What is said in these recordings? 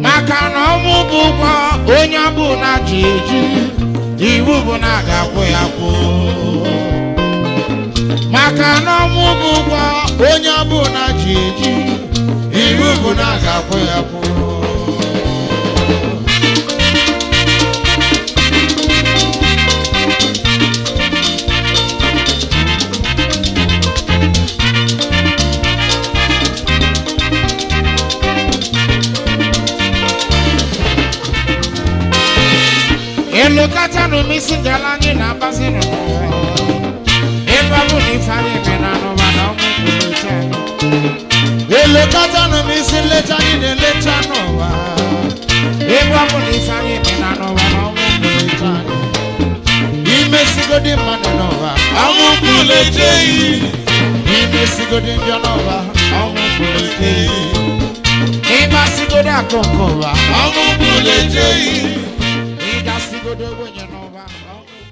Maka na ọnwụ bụ ụgwọ onye ọ bụla ji eji iwu bụ na a ga-akwụ ya kwụ. Maka na ọnwụ bụ ụgwọ onye ọ bụla ji eji iwu bụ na a ga-akwụ ya kwụ. Elokata no misi ngala anyị na-agbazi n'ụwa. Ebe ọ bụ na ife anyị mere n'ụwa na ọnwụ kwuru anyị. Elekọtanụ m isi nleta anyị na-eleta n'ụwa. Ebe ọ bụ na ife anyị mere n'ụwa na ọnwụ kwuru anyị. Imesigodi mmadụ n'ụwa, ọnwụ kwuru echeghị. Imesigodi njọ n'ụwa, ọnwụ kwuru echeghị. Ịgbasigodo akụ nke ụwa, ọnwụ kwuru echeghị. Ịgasigodo ogbenye n'ụwa, ọnwụ kwuru.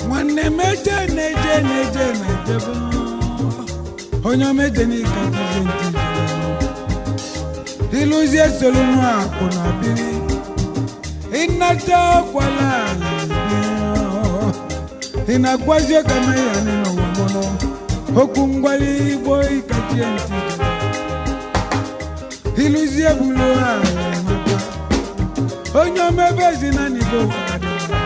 Nwanne m eje na-eje na-eje na-ejebe onye omeje n'ike jizie ntị ijere ịlụzie solunu akụ na biri ịnata ọkwala ala ị na-agwazi ọkama ya n'ụwa mụnụ okwu ngwali igbo ịkachie ntị ijere ịlụzie bulu ala maka onye omebe ezi na n'igbo ụwa dị mma.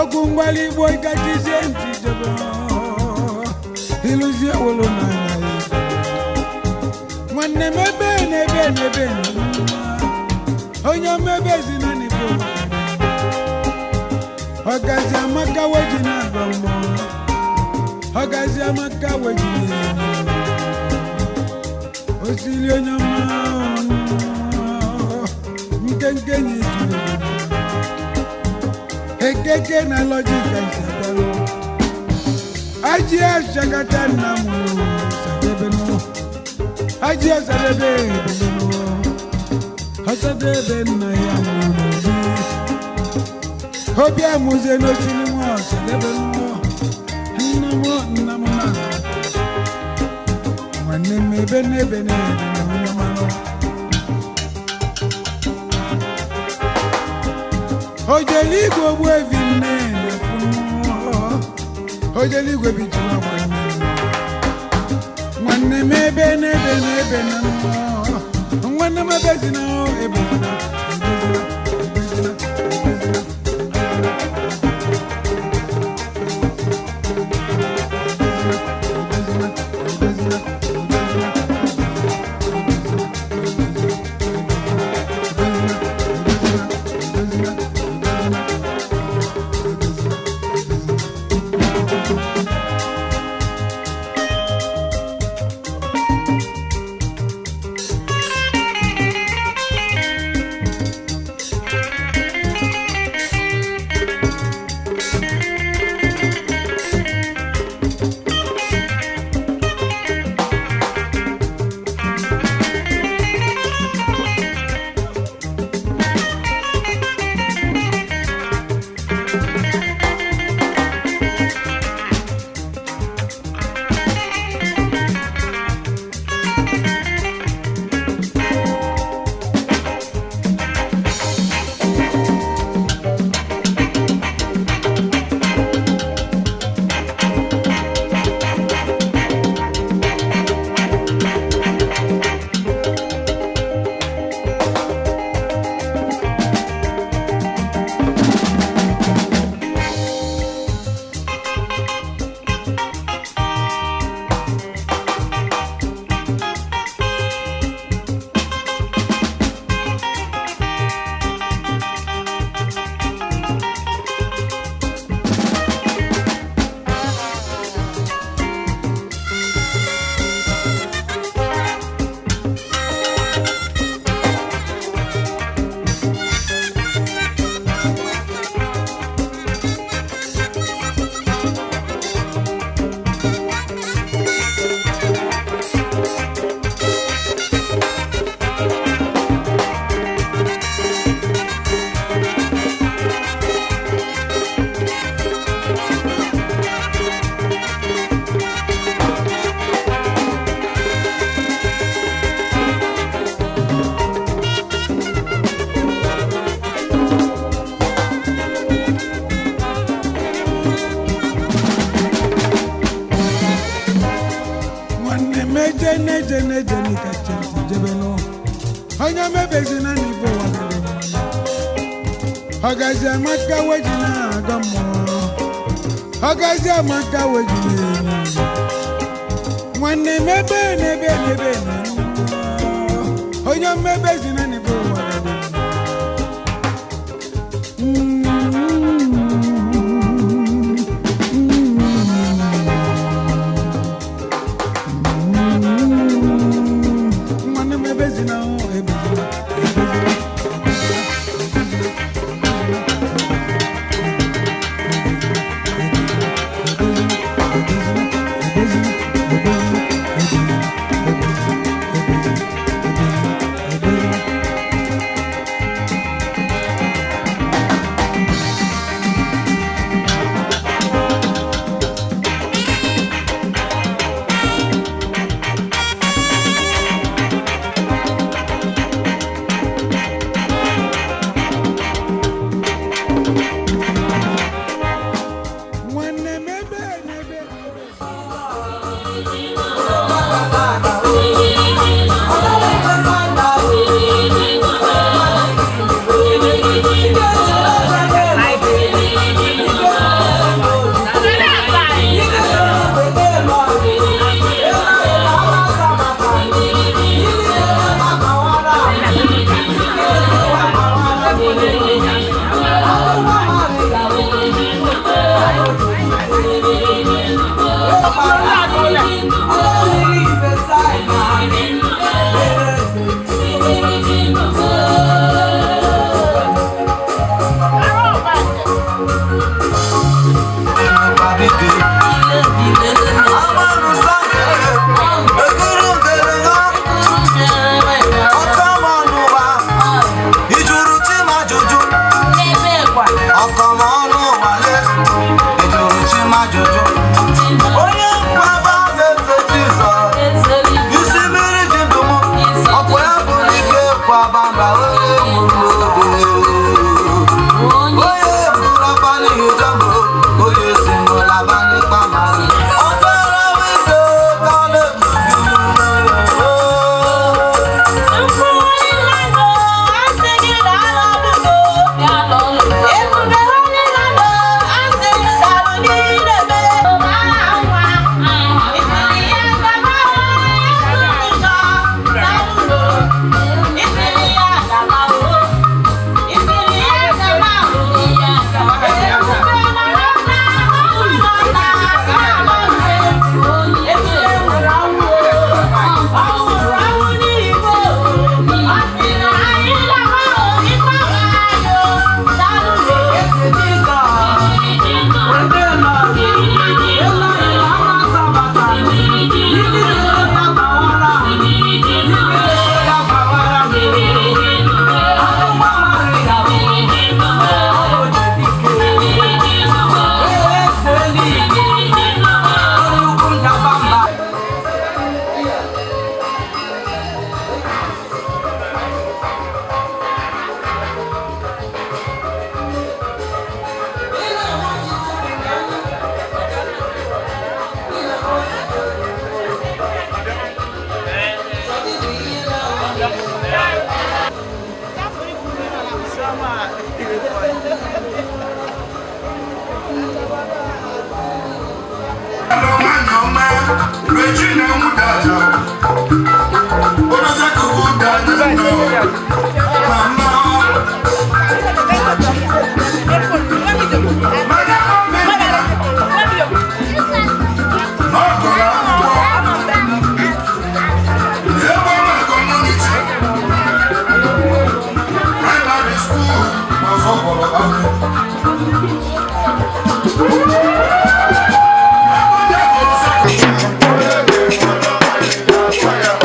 Okwu ngwali igbo ịkachizie ntị jebe ịlụzie wolo n'anya ya nwanne m ebe na ebe na ebe na mma. Onye omebe ezi na n'igbo ụwa dị mma. Ọgazi amaka weji na-agọ mmụọ ọgazi amaka weji na-enye osili onye ọma ọnụ nkenke na itule ekeke na lọjika nsadalo aji asakata nna m sadebenu aji asadebe ebelenu ọsadebe nna ya mụrụ n'obi obi amụzie n'osili nwa ọsadebenu nna m nna m na nwanne m ebe n'ebe n'ebe na onye mmanụ ojeligwe ogbu evi nne na-ekwu ojeligwe bijiri nwanne m nwanne m ebe n'ebe n'ebe na mmụọ nwanne m ebe si na ebe na ebezina ebezina ebezina ebezina ebezina ebezina Onye mebezina n'ife ụwa ga-adị mma. Ọgazi amaka weji na-agọ mmụọ. Ọgazi amaka weji na-enye. Nwanne m ebe n'ebe n'ebe na nnukwu. Onye mmebezina n'ife ụwa ga-adị mma. Nwanne m ebezina o, ebezina, ebezina. Nwanne m ebe n'ebe n'ebe. Onye nkwaba na-efe Jizọs, isi mmiri ji ndụ m, ọkwa ya bụ n'ike kwaba mba onye nwụrụ n'oge. Onye buru aba n'ihi jọmbụ, onye si n'ụlaba n'ịkpa mara. Ọbara windo ka ọ na-etu gị. Fire.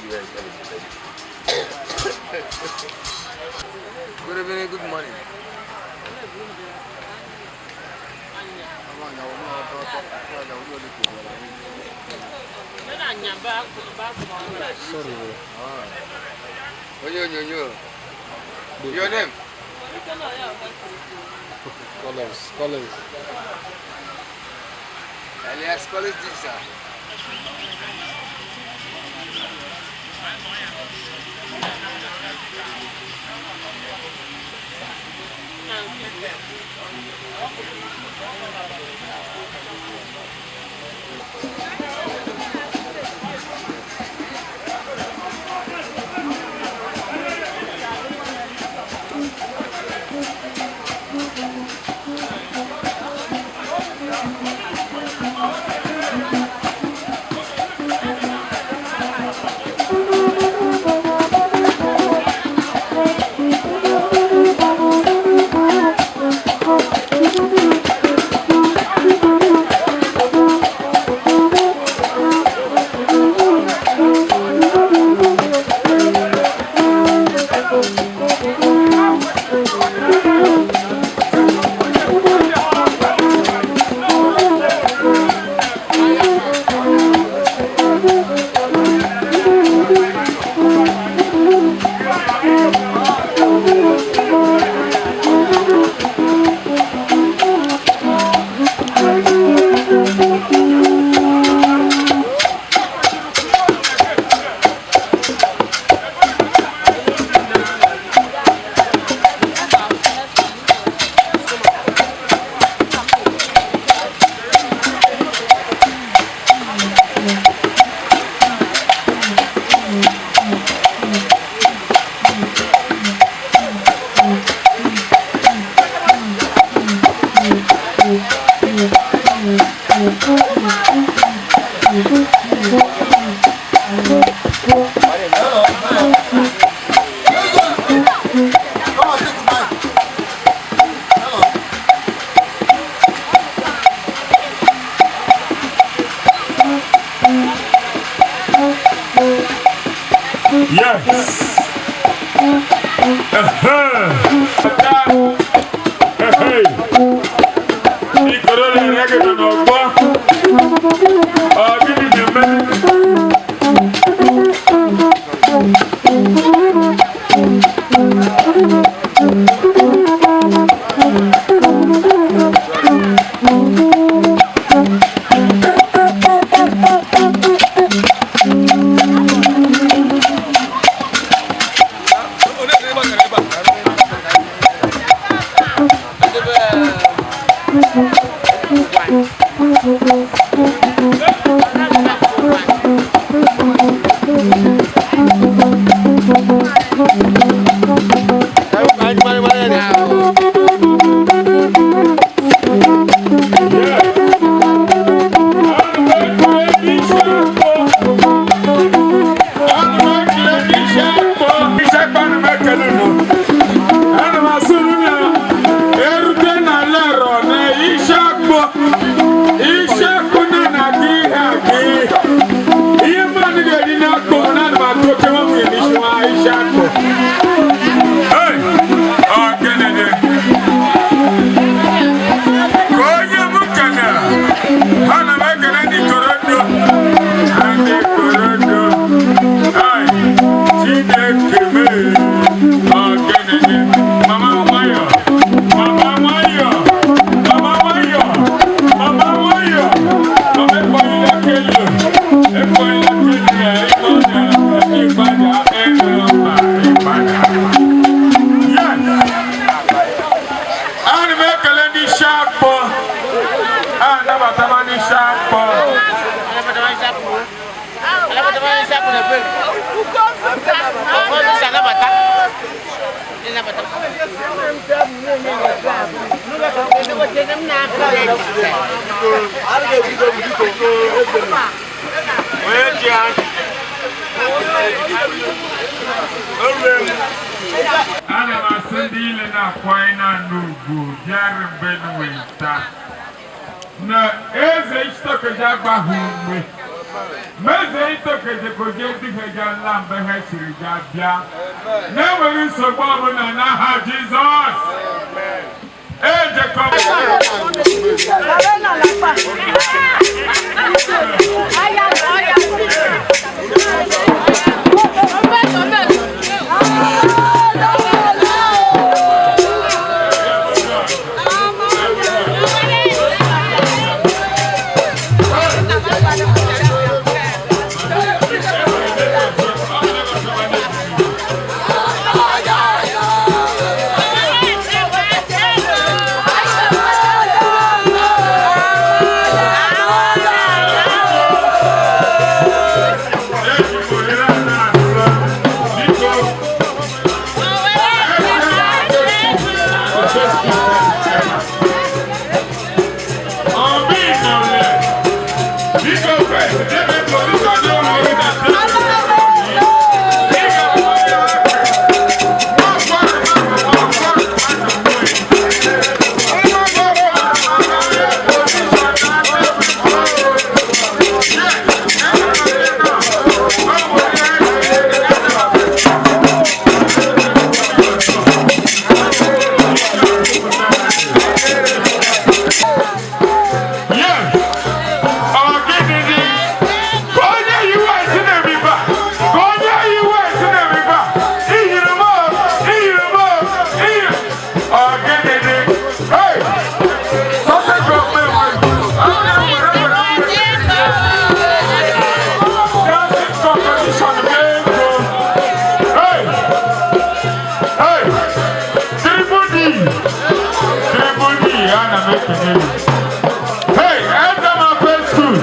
Good evening, good morning. Sorry. Onye onyonyo. Your name? Collins. Collins. Elias Collins Digital. Come on, take the mic. Hello. Yes. Hey. Ikoro na-ere gị n'ọgbọ. Ọ gịnị na-eme? Ana m ekele ndị isi akpọ anabatama ndị isi akpọ. Ana m asị ndị ile na-akwanye na ugwu bịara Benue taa na eze Isitokeji agbahụ mgbe Meze itokejekoje dịghịja nla mgbe ha siri ga bịa. Na-enweghị nsogbu ọbụla n'aha Jizọs. Ejekọ. Hey, enter my first school.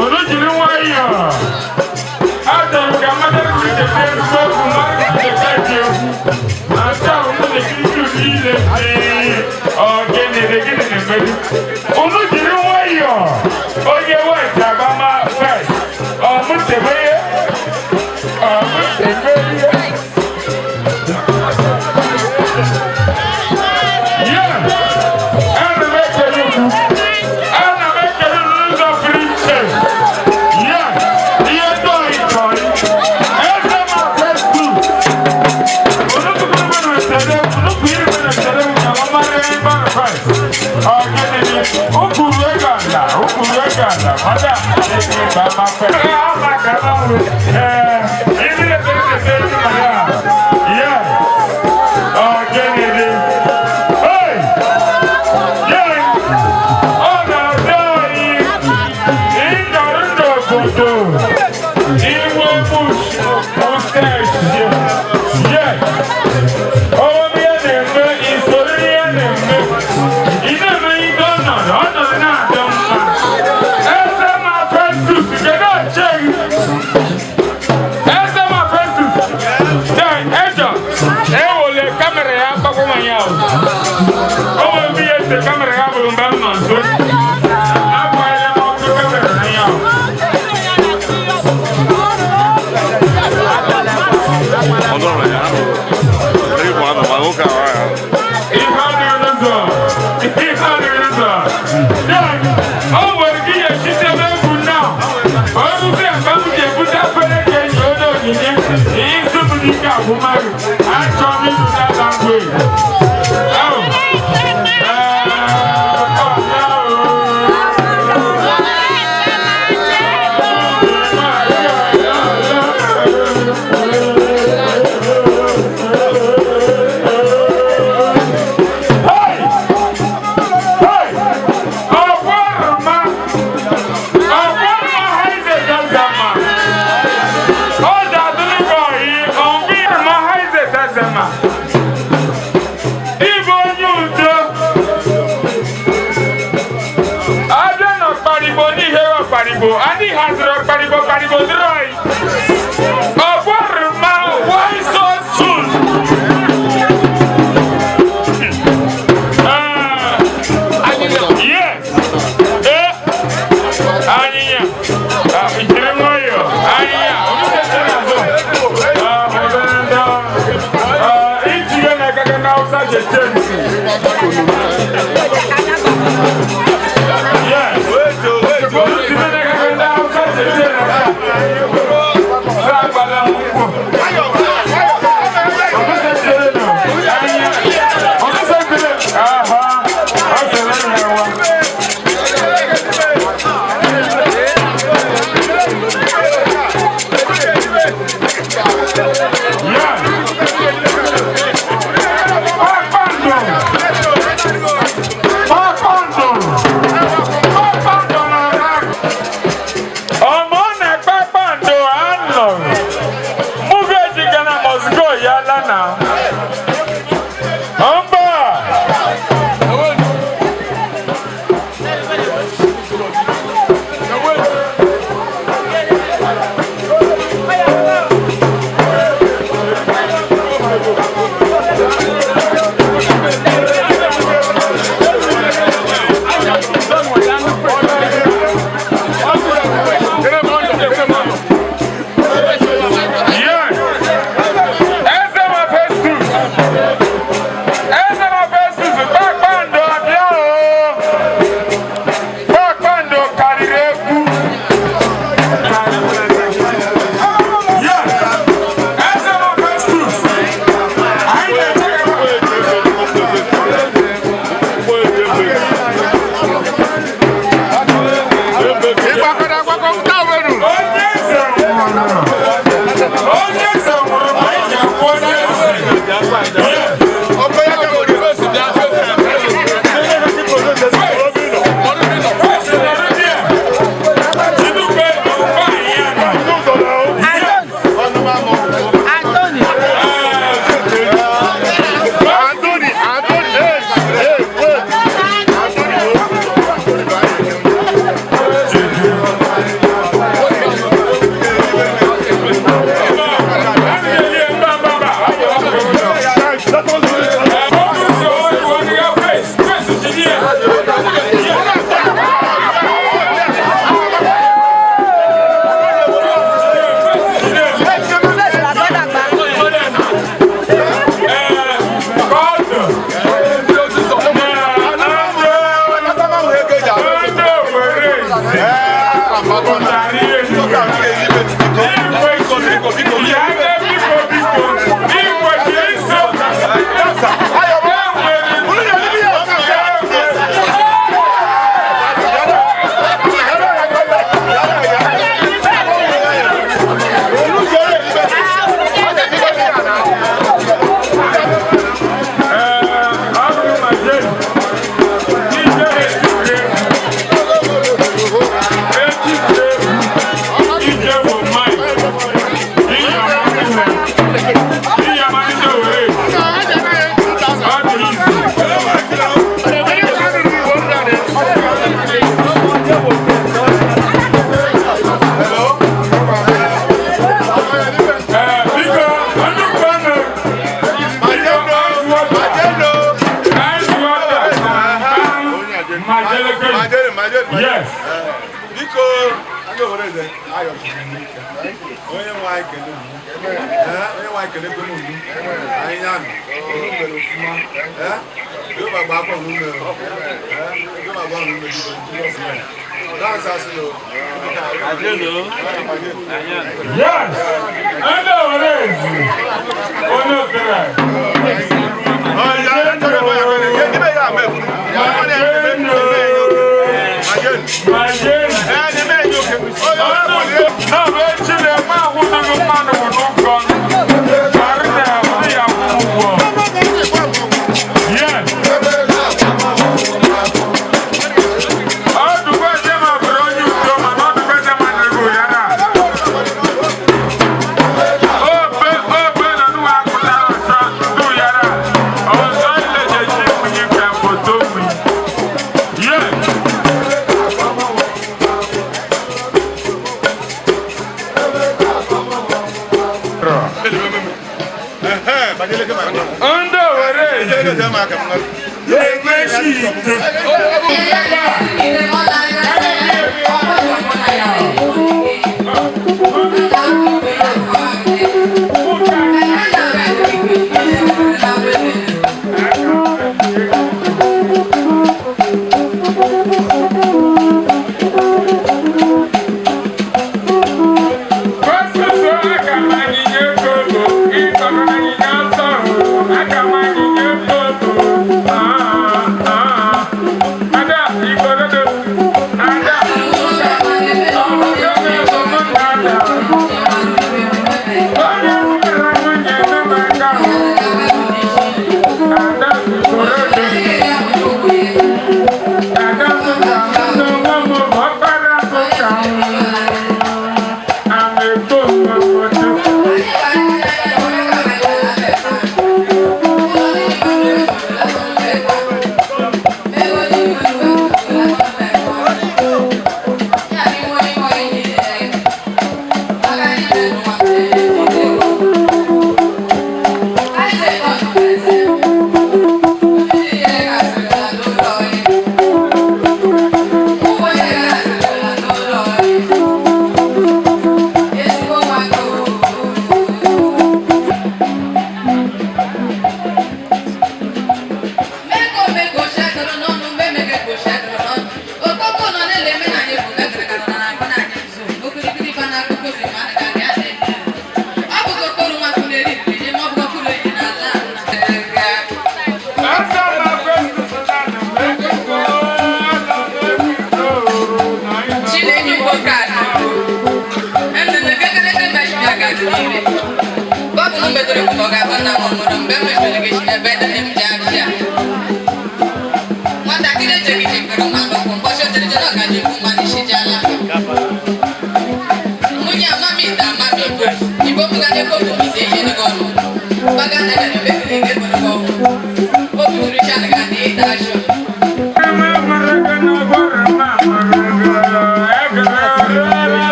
Olujiri nwayọọ. Adam ka mmadụ nke Facebook mmadụ nke Facebook. Ata mụ na kitu niile ọ gịnị dị gịnị na-emebi. Olujiri nwayọọ. Onye white agbama first. Ọ mụ tebe ihe. Ọ mụ tebe ihe. Yes. Onye nwe anyị kele unu. Onye nwe anyị kele unu. Anyị ya nọ. Unu mere ofuma. Jehova gba akwa unu mere. Jehova gba unu mere. Jizọs mere. Dance asị o. Yes! Ndị owere ezi, onye okere.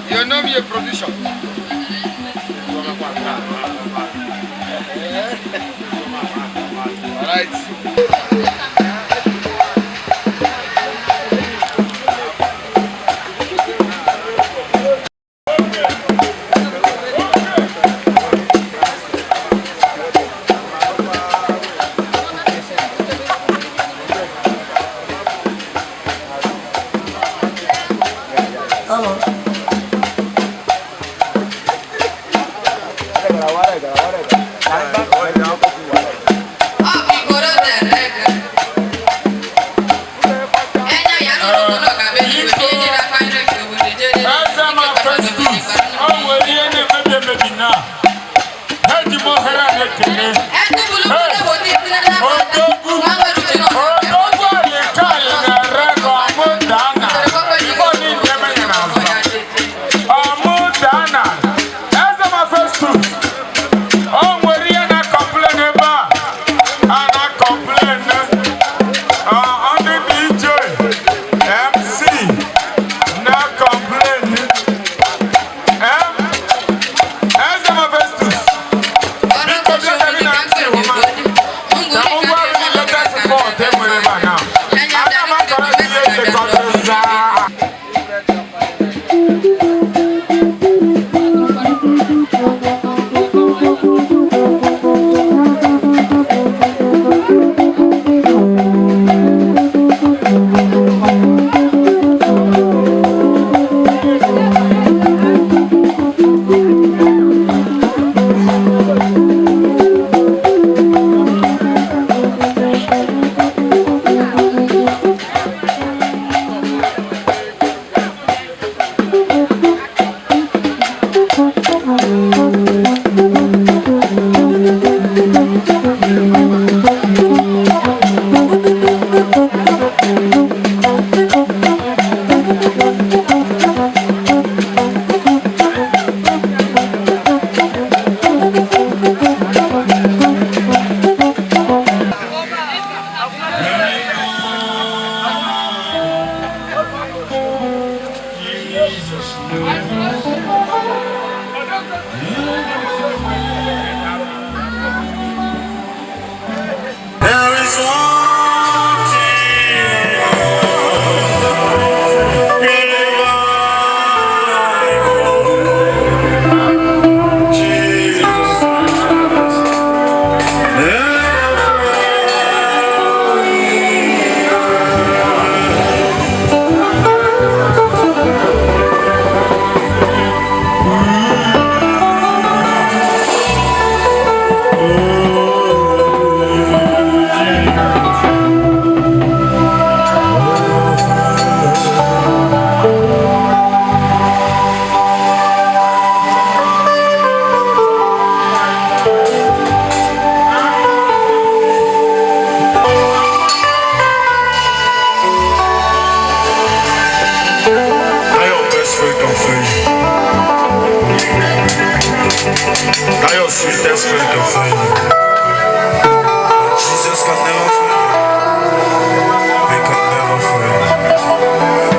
Your name, your production. All right. Hello. There is one thing. Sweetest friend can fail you. But Jesus can never fail you. He can never fail you.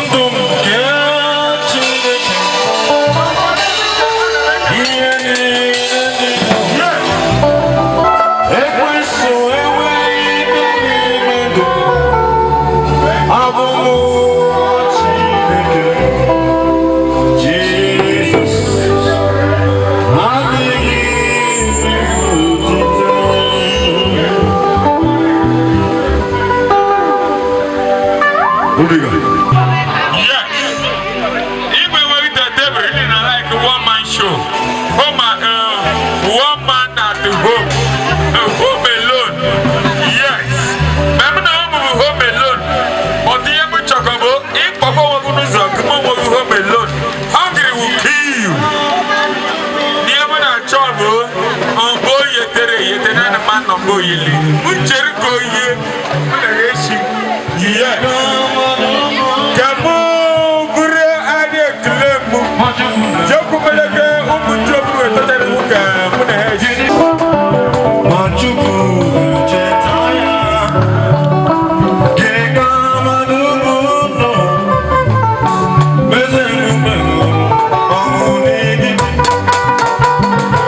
Ndụ m nke Chineke, ihe niile dị ekwensu enweghị ike n'ime ndụ m. Abụ m nwa Chineke, Jizọs adịghị otito. Rudiger. Yes. Igwe nwere the devil really na like one man show. Home one man at home. Home alone. Yes. Ma m na ụmụ bụ home alone. Ọ dị ihe m chọkọ bụ ịkpọkọ onwe gị n'ụzọ gị ma onwe gị home alone. Hungry will kill you. Ihe m na-achọ bụ mgbe oyi tere eyete na ma nọ mgbe oyili. M chere ka oyi m na-eshi. Yes. Ka mụ bụrụ adị ekele mụ. Jekwumeleke ụmụ ndị obodo wetara iwu ka mụ na ha eji. Ma Chukwu cheta ya, gị ka mmadụ bụ nọ, meze emume ọṅụ n'igi.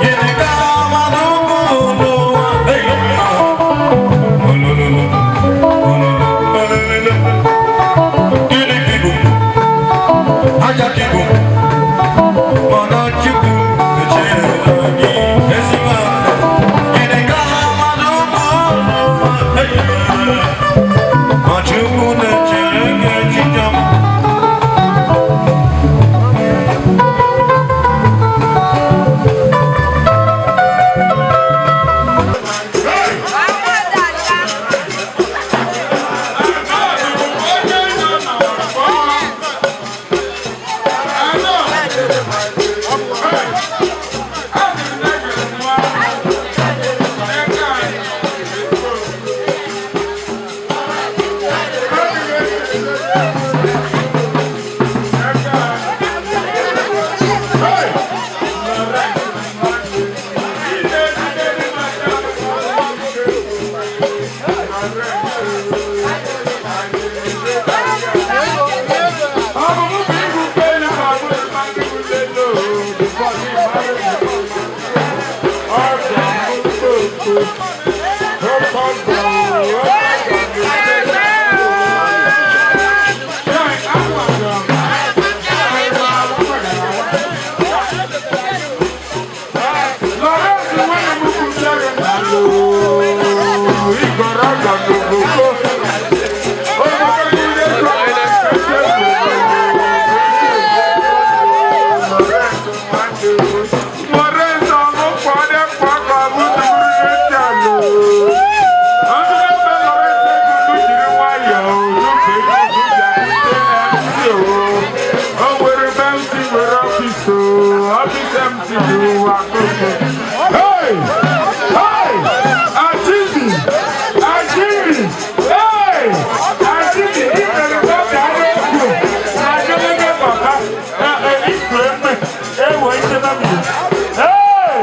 Gịnị ka mmadụ bụ n'ụwa? Olololo, olololo, olololo. Gịnị ka ị bụ? Aja ka ị bụ? Mana Chukwu echeta gị ezigbo aka. Gịnị ka mmadụ bụ n'ụwa? Ma Chukwu na-echere gị echiche ọma. Hey! Hey! Achidi! Achidi! Hey! Achidi! Ibere bàbá rẹ̀ Adélégé bàbá ìfẹ́ mẹ́ ẹ̀wọ̀ ìṣẹ́ náà mi. Hey!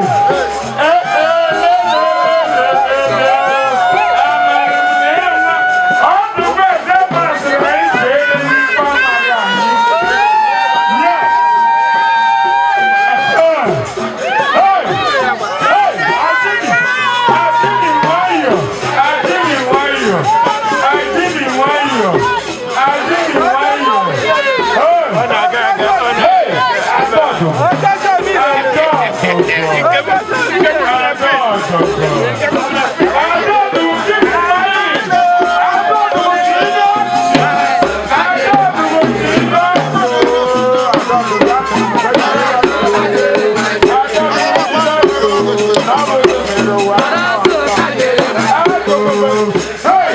Ẹ ẹ lélẹ́lẹ́lẹ́lẹ́ àmàlẹ́ ọdún bẹ́ẹ̀ dẹ́gbà sọ̀rọ̀ ìṣe é nípa màgà yìí. Yes! Hey! Hey! Achidi! Achidi nwayọ̀! Achidi nwayọ̀! Achidi nwayọ̀! Achidi nwayọ̀! Hey! Hey! Adọ̀dọ̀! Adọ̀dọ̀! Hey!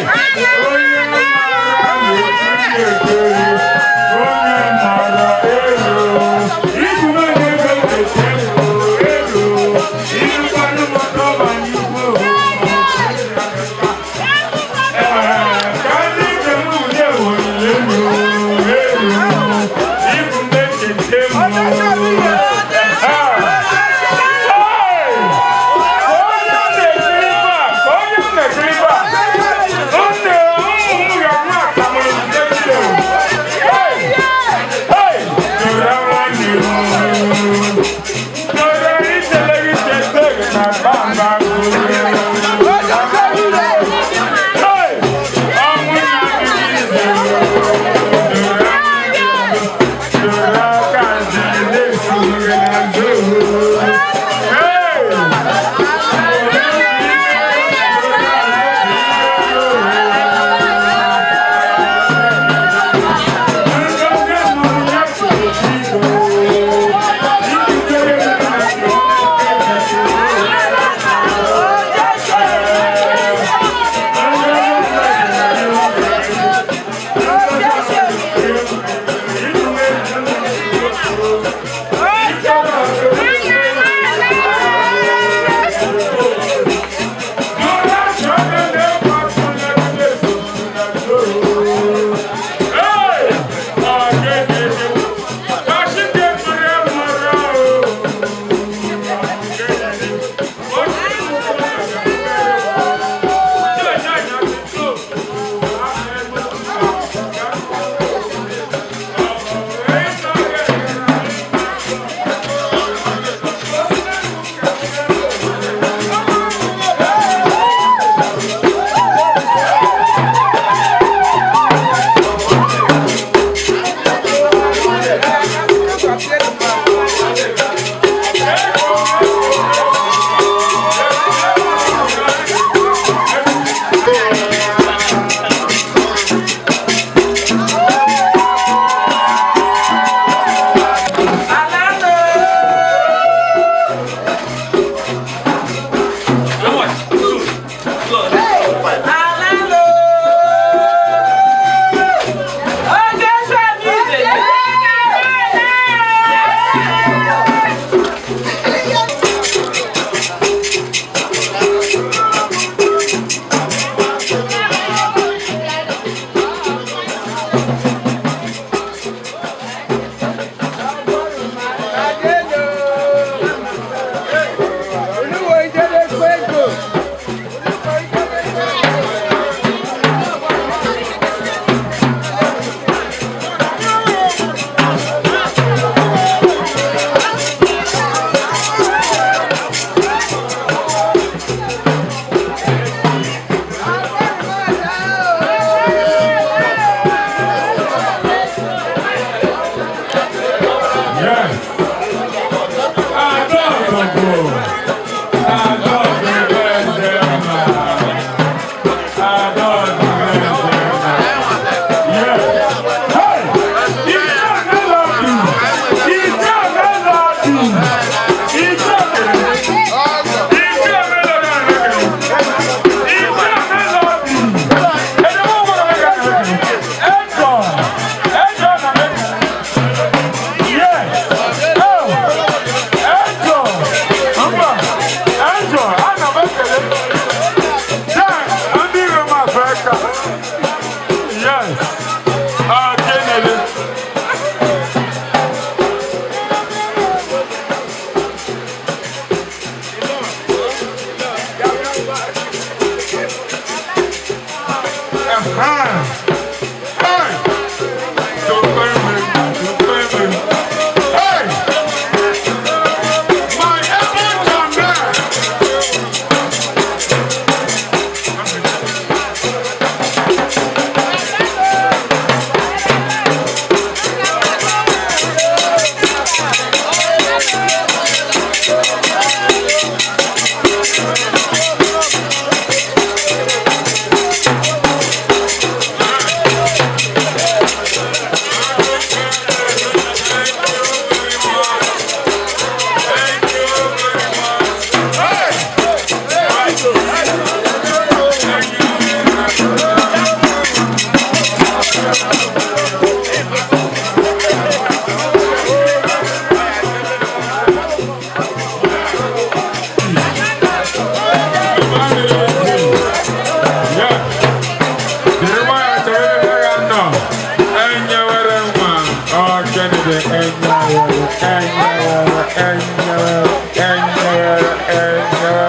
Enyere, enyere, enyere,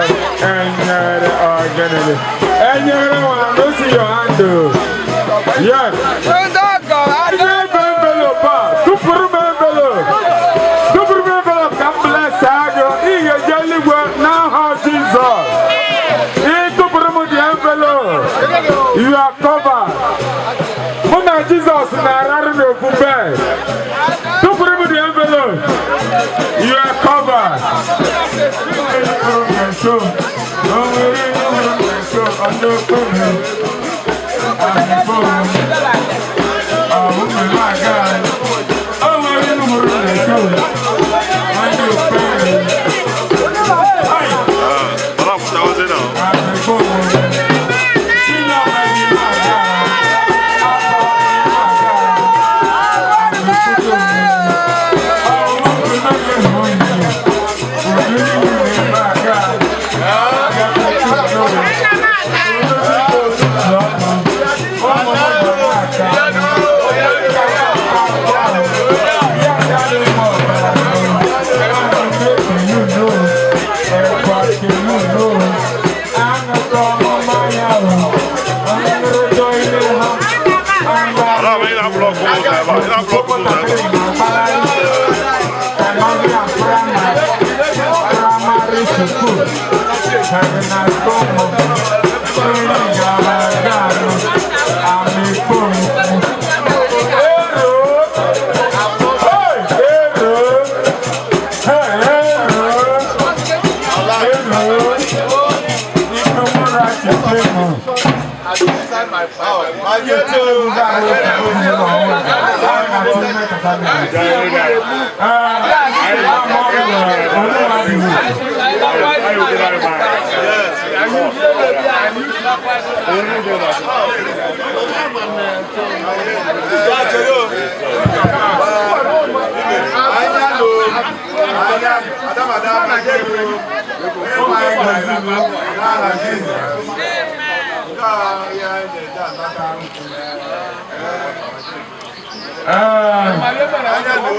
enyere, ọgẹnẹdẹ. Enyere one, I no see your hand o. Yes. Ihe ebe envelope a, tụpụrụ m envelope. Tụpụrụ m envelope ka m bless agụ. Ị ga-eje eluigwe n'aha Jizọs. Ị tụpụrụ m the envelope. You are covered. Mụ na Jizọs na-ararụ n'ofu bed. Tụpụrụ m the envelope. You are covered. So, o nwere ihe hụrụ m nso, ọ na-ekwe m. Ọ bụ m aga. O nwere ihe hụrụ m nso, ọ na-ekwe m. Ai!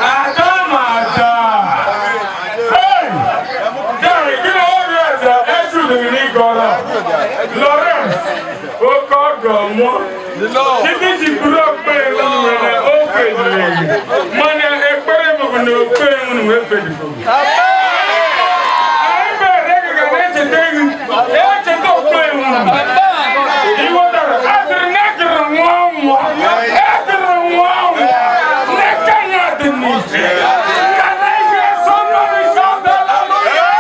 Adamada. Hey! Jerry, gịnị ọrịa eze ezuru n'ịgọrọ? Lawrence, oke ọgọ mụọ. Títí ti buru okpe nwere ofe jiri mana ekpere m bụ na okpe nwere wee fedigo. Anyị mere gị ga na-echeta gị, echeta okpe nwere. Iwe dara, a sịrị na ekere nwa nwa, ekere nwa nwa, n'eke ya dị n'iche. Can I hear somebody shout hallelujah?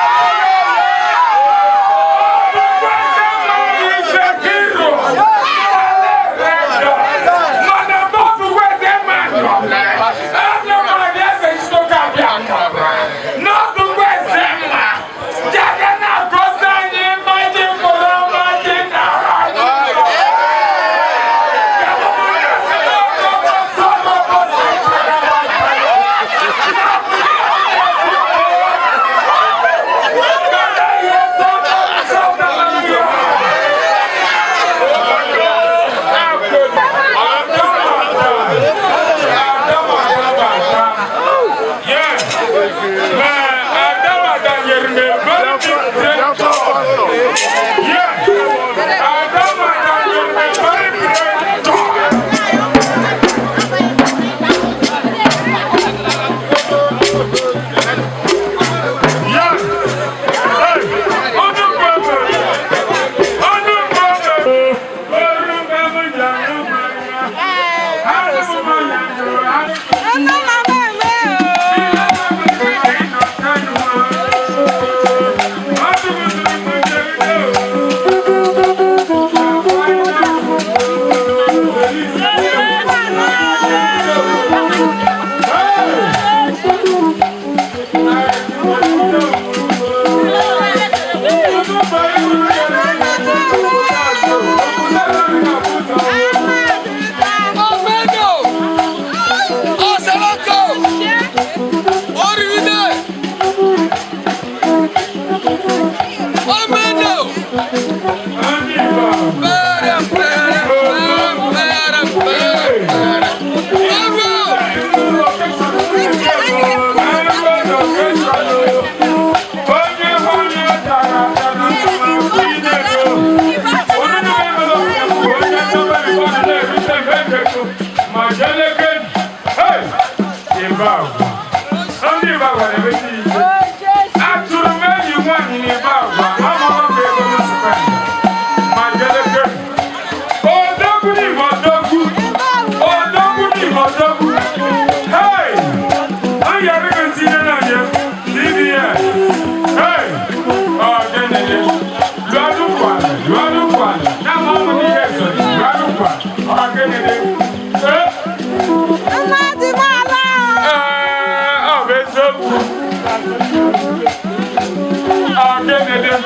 Ọ̀gẹ̀dẹ̀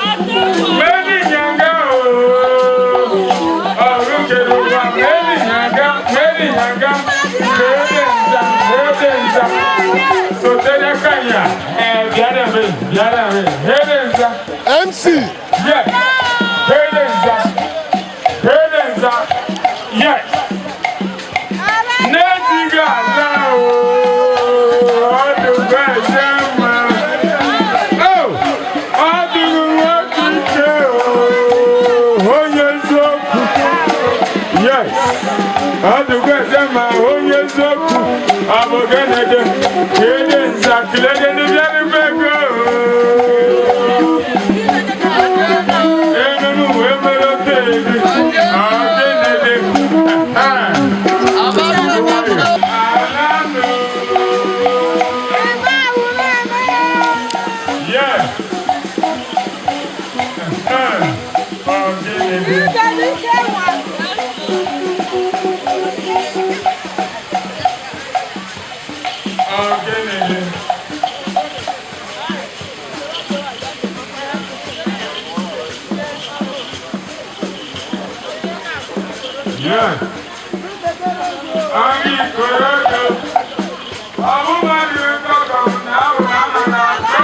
mẹ́lì yànga ooo. Ọ̀rùnkẹ̀rẹ̀ wà mẹ́lì yànga mẹ́lì yànga mẹ́lì nza mẹ́lì nza. Sotẹ́lẹ̀ kanya ẹ̀ bíárẹ̀ mi bíárẹ̀ mi mẹ́lì nza. MC. Yes. Mẹ́lì nza mẹ́lì nza yes. N'ejighị ala ooo ọdụ bẹ́ẹ̀ ṣe mma. Oh! Ọ dụrụ nwoke ike ooo onye eziokwu. Yes. Ọ dụgo eze ma onye eziokwu. Ọ bụ gịnị dị? Kele nza kelede ndị bịara ego ooo. Ememe wee mere oke eri. Ọ gịnị dị? Yes. Ọ gịnị dị? Ọ gịnị dị? Yes. Anyị kwere ego. Ọ bụghị nkọkọ na ahụ na ama na achọ.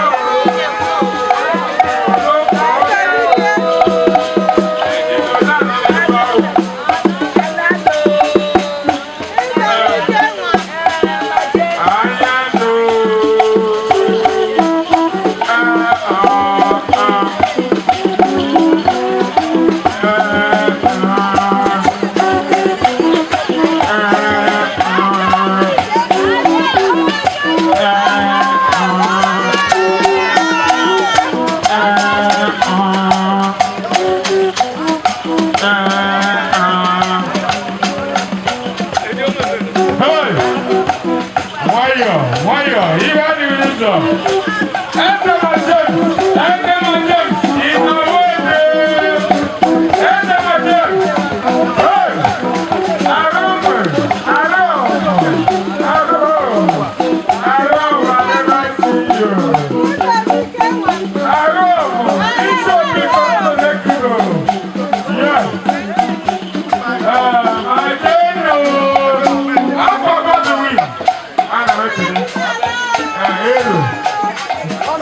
Hey! Nwayọọ, nwayọọ, ihe adịghị n'ụzọ. Eze Majem, Eze Majem, ị nọrọ ebe. Eze Majem, hey! Arụmụ, arụmụ, arụmụ, arụmụ, I never see you. Arụmụ, isi obi kọrọ n'ekiro. Yes. I don't know. I forgot the week. I don't know. Hello. I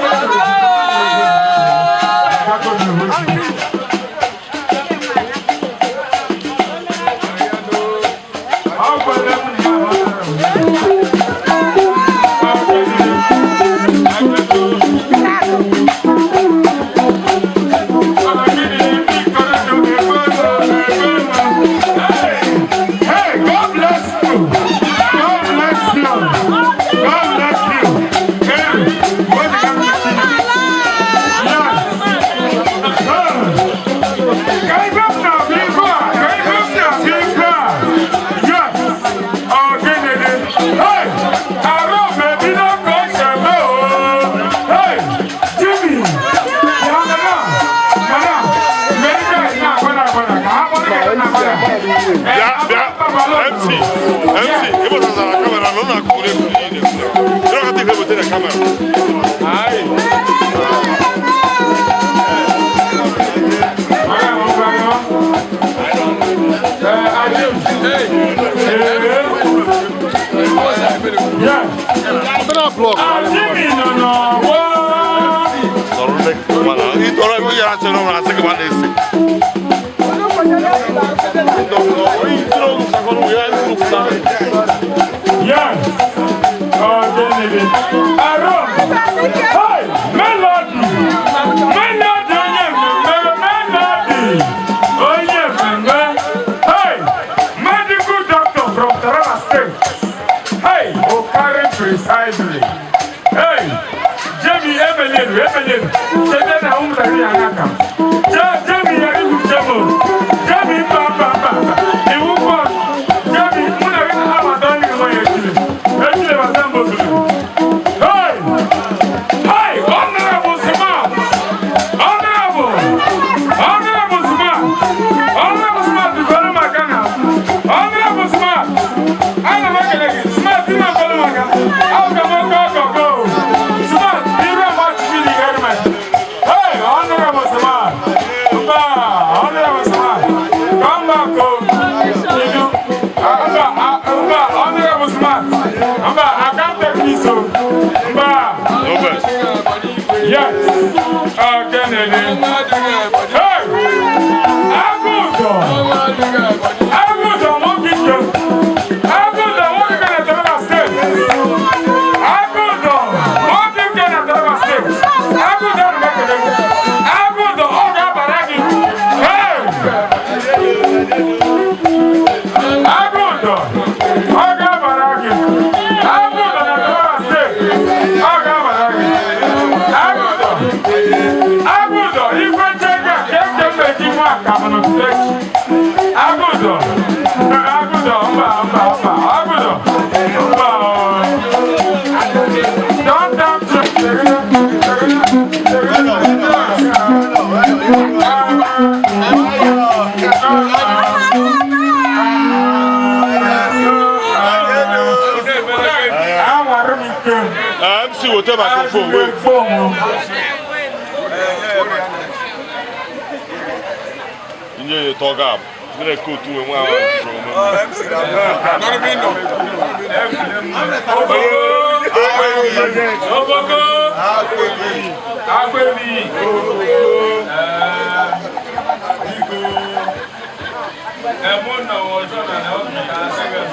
forgot the week. Hey, God bless you. God bless you. God bless you. Hey, what do you Yes. Can you now, people? Can you now, people? Yes. Oh, goodness. Hey, I don't maybe not go to Hey, Jimmy. Madam, madam. Bịa, bịa, MC, MC, ebe ọzọ kamera na ọ na-akụrụ egwu niile. Ịrọ kata ihe wetara kamera. Aye. Nọrọ nne mana ịtọrọ ebe ya achọrọ m asị gị ma na-ese. Yes. Oh, David. Aaron. Hey, Melody. Melody, onye mmemme. Melody. Onye mmemme. Hey, medical doctor from Taraba State. Hey, Okari precisely. Hey, Jamie Emelenu, Emelenu. Chete na ụmụntakịrị ya n'aka. Jamie ya ibu Jemo. Jamie mba mba mba. Iwu kọ. Jamie, mụ na gị na-amata ndị nwe ya ejile. Ejile bata mbọ zuru. Hey! Hey! Honorable Smart! Honorable! Honorable Smart! Honorable Smart, bikọrọ maka na. Honorable Smart! Ana m ekele gị. Smart, ị na-akọrọ maka. Ahụ ka m ọkọ ọkọ ọkọ o. Smart, iru ọma chukwu. Yes. Kennedy. Hey! Agụzọ! Agụzọ nwoke ike! Agụzọ nwoke ike na Taraba Steeti! Agụzọ nwoke ike na Taraba Steeti! Agụzọ na mekele gị! Agụzọ ọ ga-abara gị! Hey! Agụzọ ọ ga-abara gị! Agụzọ na Taraba Steeti! Ọ ga-abara gị! Agụzọ! Agụzọ igwe nchekwa ka eke mmeji nwa akamụ na steeti. Agụzọ! Agụzọ mba mba mba agụzọ mba Don't doubt MC wote microphone wait. Inye ye talk up. Mere kotu we nwa Ogogo Agbebi Biko Emu na ọjọ́ na na ọdún ka sẹ́gẹ̀.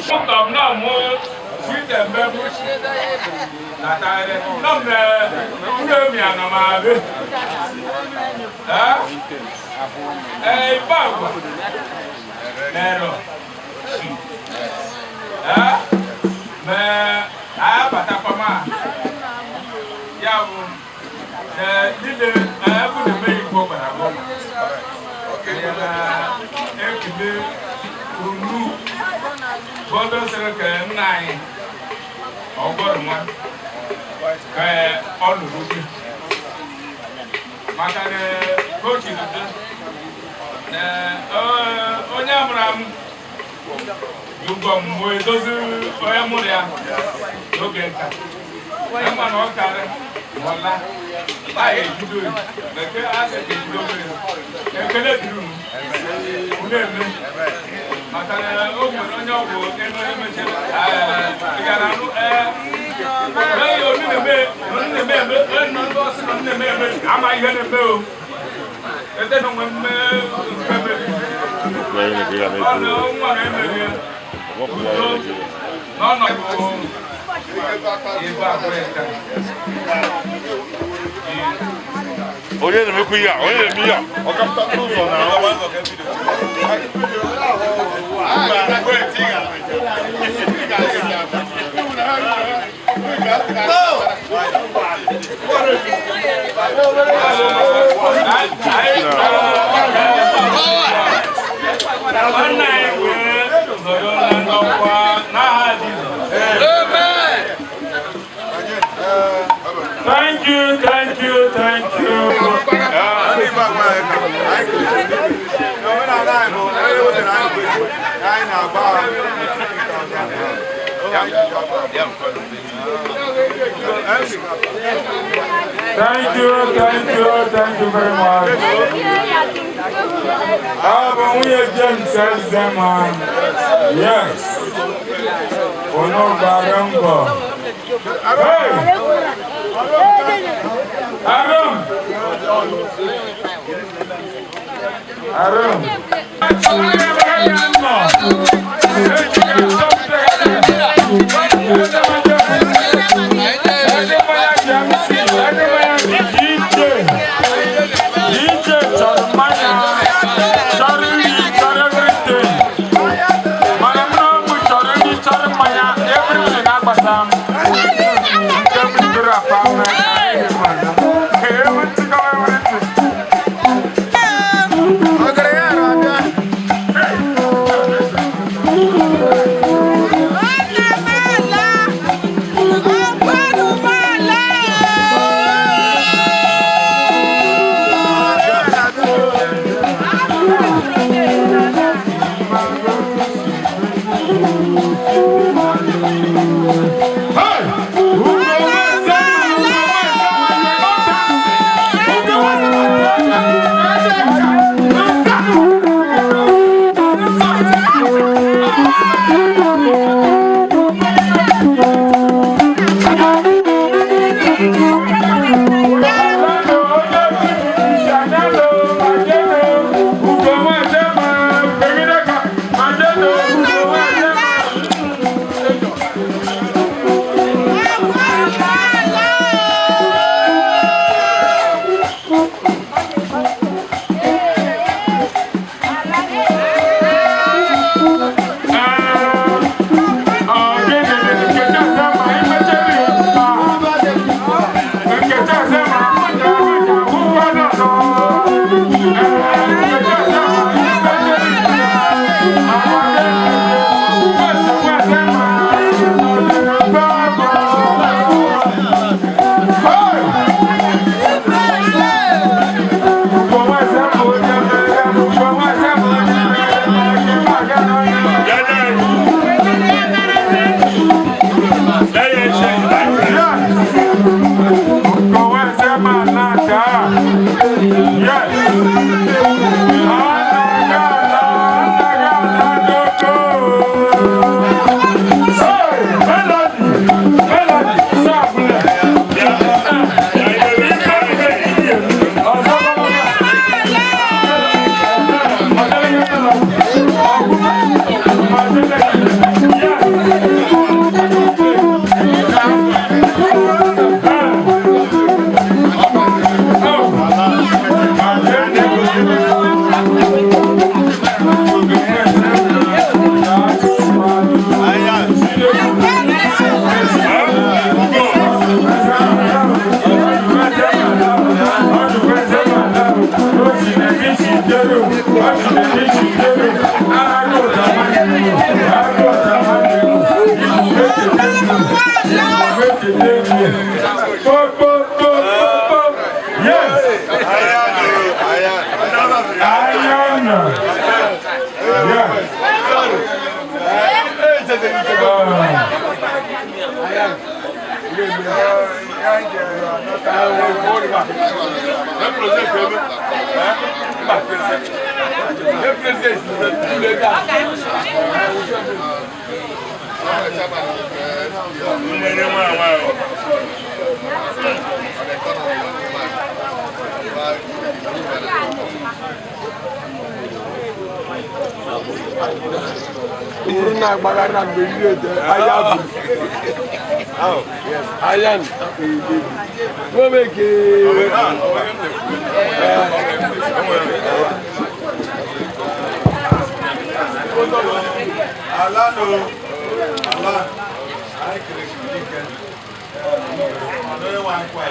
Mụ na mụ site mbembu natare na mbe ndị mi ana m abịa. Ee, Ibagwa Nero mee abatakwa m ya bụ niile ebe na-eme igbo gwara agwa ya na ekele unu bọdọ sịrị ka nna anyị ọgọrọ nwa ka ọ nụrụ gị maka na kochi dị na onye mụrụ amụ ụgwọ mgbe edozi onye mụrụ ya n'oge nta ịma na ọ karị ọla a ejido eke asị ka ejido obere ekele dịrị unu unu eme maka na o nwere onye ọ bụ elu onye mechara ị gara anụ ee onu na-eme eme onye nọ ndị ọsị na na-eme eme ama ihe na-eme o ete na onwe mme nke mebiri ọ na nwa na-emeri udo n'ọnọdụ Onye na-emekwa ihe a, onye na-eme ihe a, ọ kapụta n'ụzọ na Nwanne anyị wee zọrọ na ndokwa n'aha Jizọs. Thank you, thank you, thank you. Thank you, thank you, thank you very much. Ọ bụ nwunye James Ezema. Yes. Unu gbara mbọ. Hey! Arum! Arum! DJ chọrọ mmanya, chọrọ nri, chọrọ everything. Mana mụ na ụmụ chọrọ nri, chọrọ mmanya, everything agbasa m. Nke m bidoro apa m, everything, everything. Po po po po po. Yes. Ayana. Yes. Uru na-agbagharị na mgbe niile ahịa bụ ahịa nwemeke. Ala no ala anyị kere dike onye nwe anyị kwa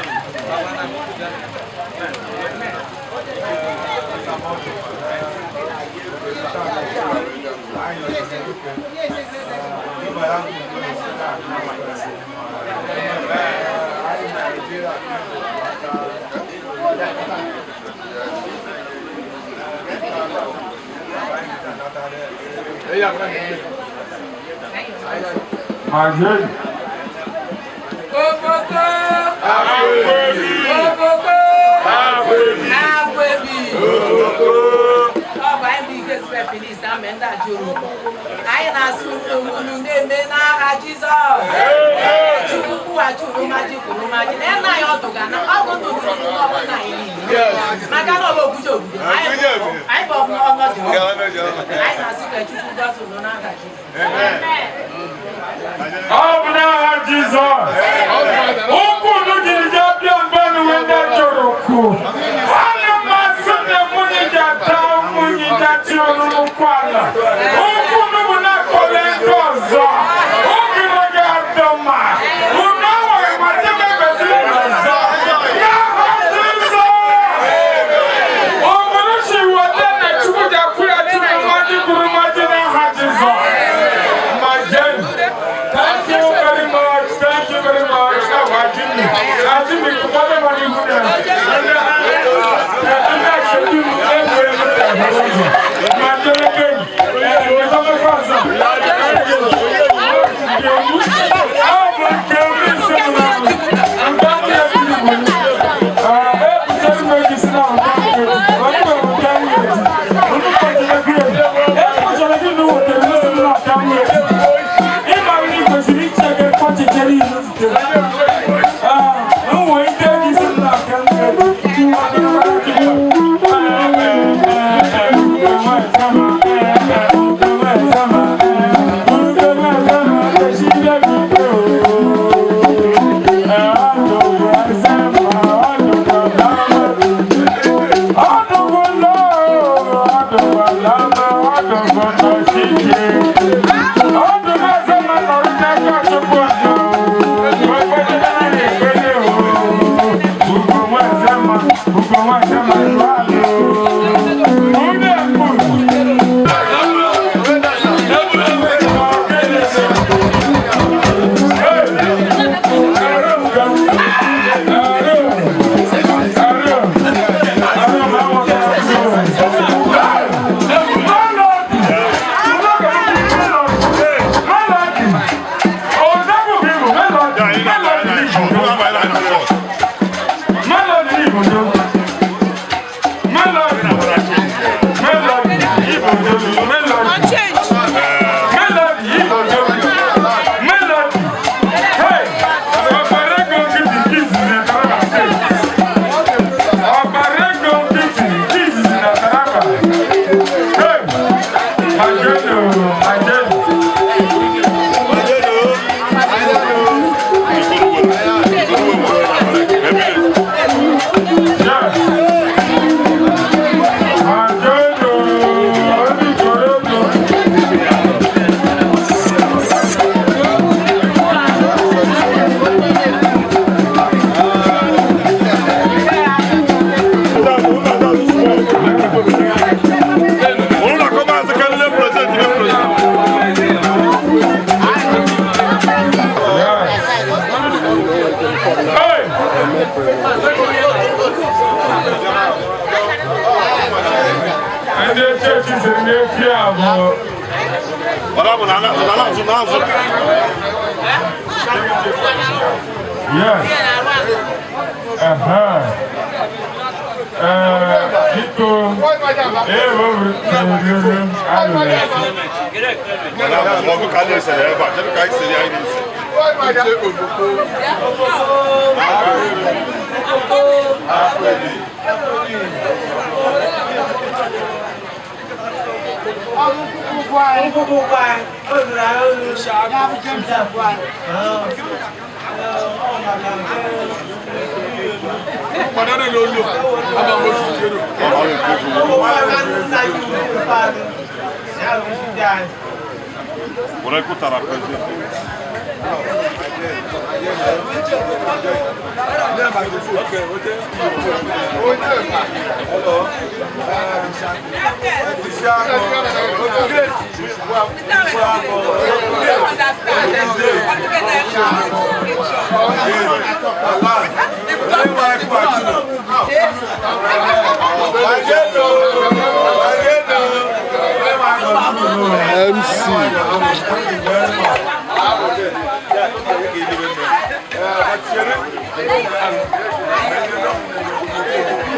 Majid. Kókókó. Kókókó. Agbebi. Ọ bụ anyị bụ Ike Square Felix Ame ndị Ajuru. Anyị na-asụ unu na-eme n'aha Jizọs. Chukwu kwụghachi uru maji kwuru maji na nna anyị ọdụ ga na ọgụ ndụ ndụ ndụ ọbụla anyị niile. Maka na ọ bụ oguje oguje. Anyị bụ ọnọdụ. Anyị na-asụ ka Chukwu gọzie unu n'aha Jizọs. Ọ bụ n'aha Jizọs. Ụkwụ unu jiri jee bịa mgbe nu ndị chọrọ kwu. Ana m asị na nwunye ji ata nwunye ji ati olu n'ụkwụ ala. Ụkwụ unu bụ na-akọle ndị ọzọ. Ogere ga-adọ ma. Unu enweghị ma ndị mebeziri n'ọzọ. N'aha Jizọs. Obodo si weta na Chukwu ji akwụ ya Chukwu mmadụ kwuru mmadụ n'aha Jizọs. My Jane, thank you very much. Thank you very much. Ndị chọọchị siri n'efi a bụ Yes. Aha. Biko, MC.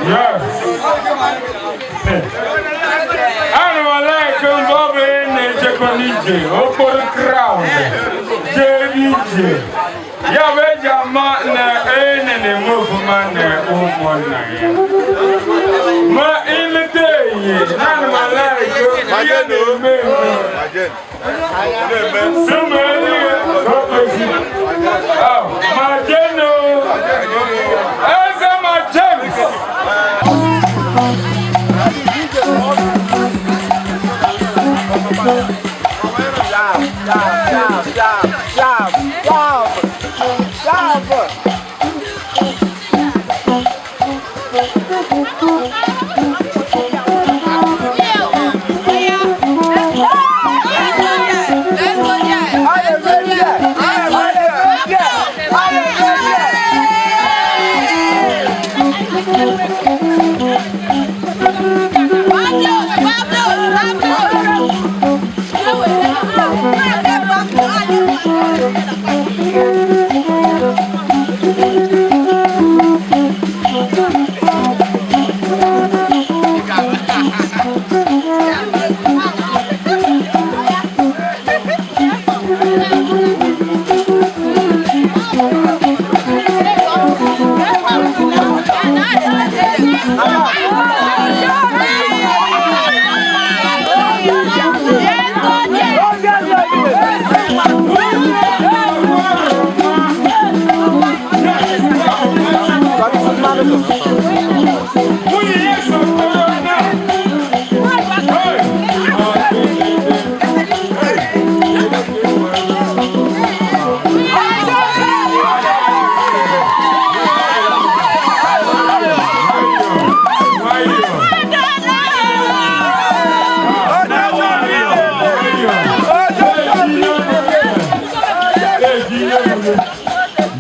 Yes. Ana m like mgbe ọ bụla ị na-ejekọ n'ije okporo kraụd jee ije ya bụ eji ama na ene na-eme ofụma na ụmụnna ya ma ileta ehihie ana m like ihe na-eme eme sụma eluigwe okpezi ma jeno eze ma James.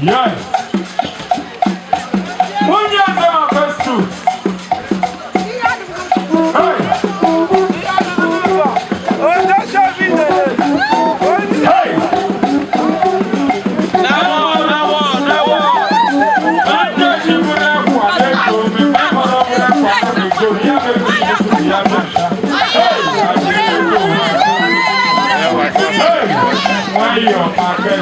Yes. Onye eze ma Festus. Hey. Hey. Nwayọọ maka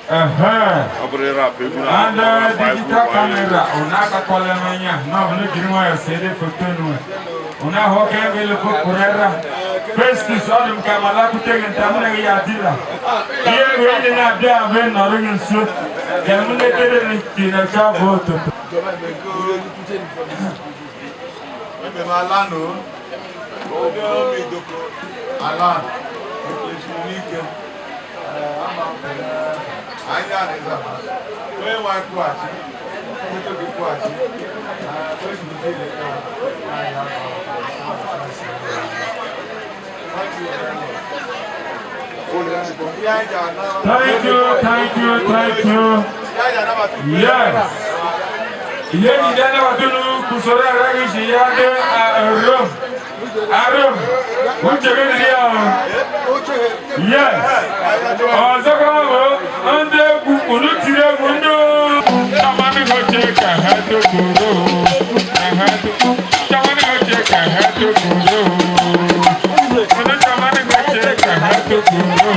And digital camera, unaka kolemanya, no no girma sere photo no. Una hoke vele ko kurera. Festus odum kamala kutegen tamuna ya dila. Iye wele na bia ve no ringin so. Ka m letere Chineke abụ ụtụtụ. Ebe m ala nụ, obi omi idoko ala ekwesịrị n'ike. Anyị na-eza onye nwe anyị kwụghachi, nweta gị kwụghachi, kwesịrị ike Thank you, thank you, thank you. Yes. Ihe jide batunu kusoro ara gị si ya dị arom. Arom. Uche gị dị ya o. Yes. Ọzọkwa bụ ndị egwu unu tiri egwu ndị Chamani goche ka ha tokoro. Ka ha tokoro. Chamani goche ka ha tokoro. Unu chamani goche ka ha tokoro.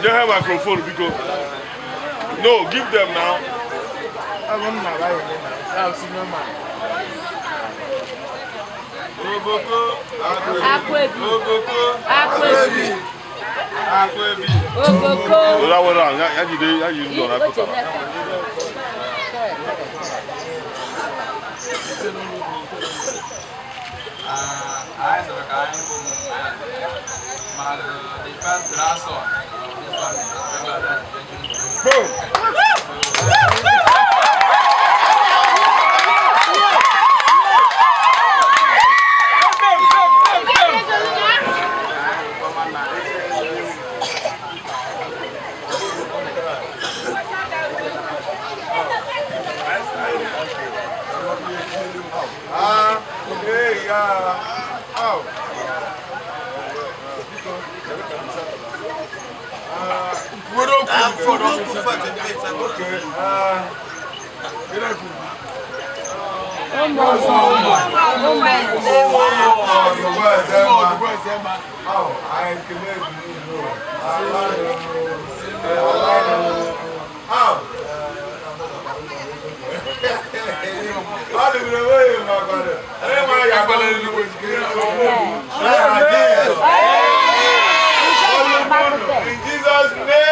Nye ha microphone biko. No, give them now. Oboko, Oboko, Akwebi, Akwebi, Oboko. Wala wala, ya jide ya jide ndo na kuta. I sọ̀rọ̀ ka anyị bụ ma the first grandson of this family. Boom. Ah, hey, yeah. Oh. In Jesus' name.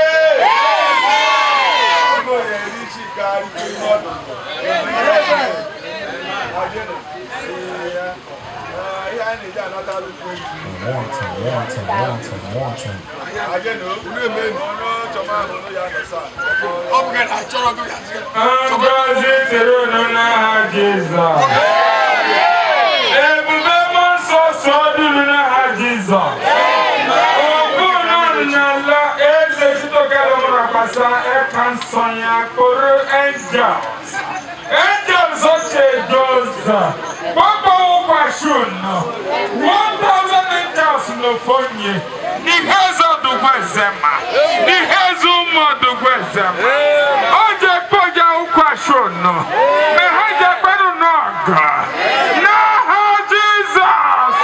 Ngọzi dịrị unu n'aha Jizọs. Ebube mmụọ nsọ so duru n'aha Jizọs. Okwu unu n'ala eze chitokere mụrụ akpasa eka nsọ ya kpụrụ angels. Angels oche doza. Gbogbo ụkwasị unu. 1,000 angels n'ofonye. N'ihe eze ọdụgwa ezema. N'ihe eze ụmụ ọdụgwa ezema. Oje kpoja ụkwasị unu. Mehe je kperu n'ọgụ. N'aha Jizọs.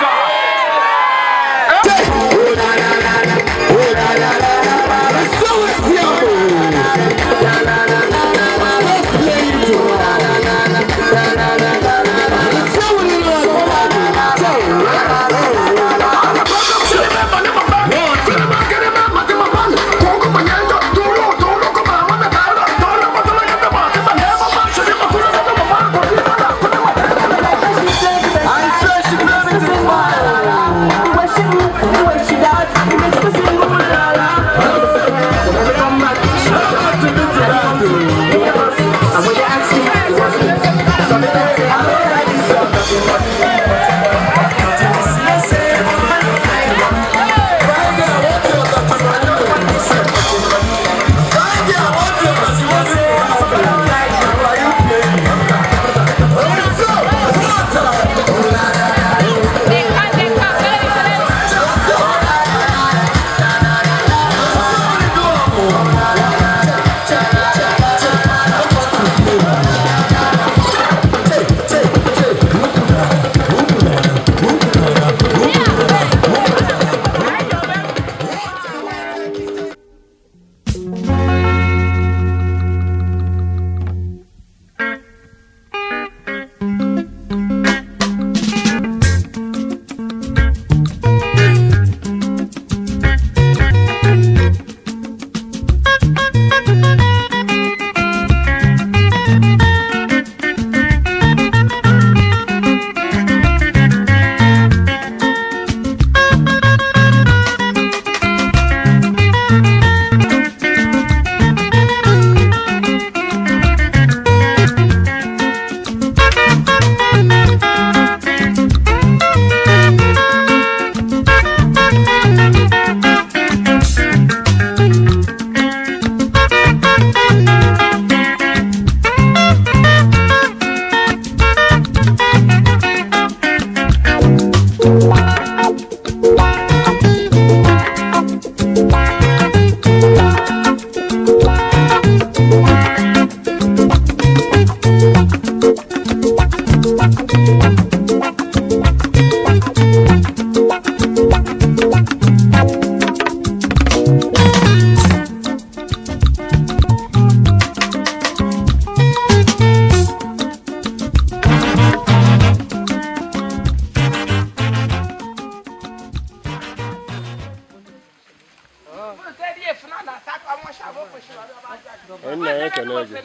Nna ya ekele gị.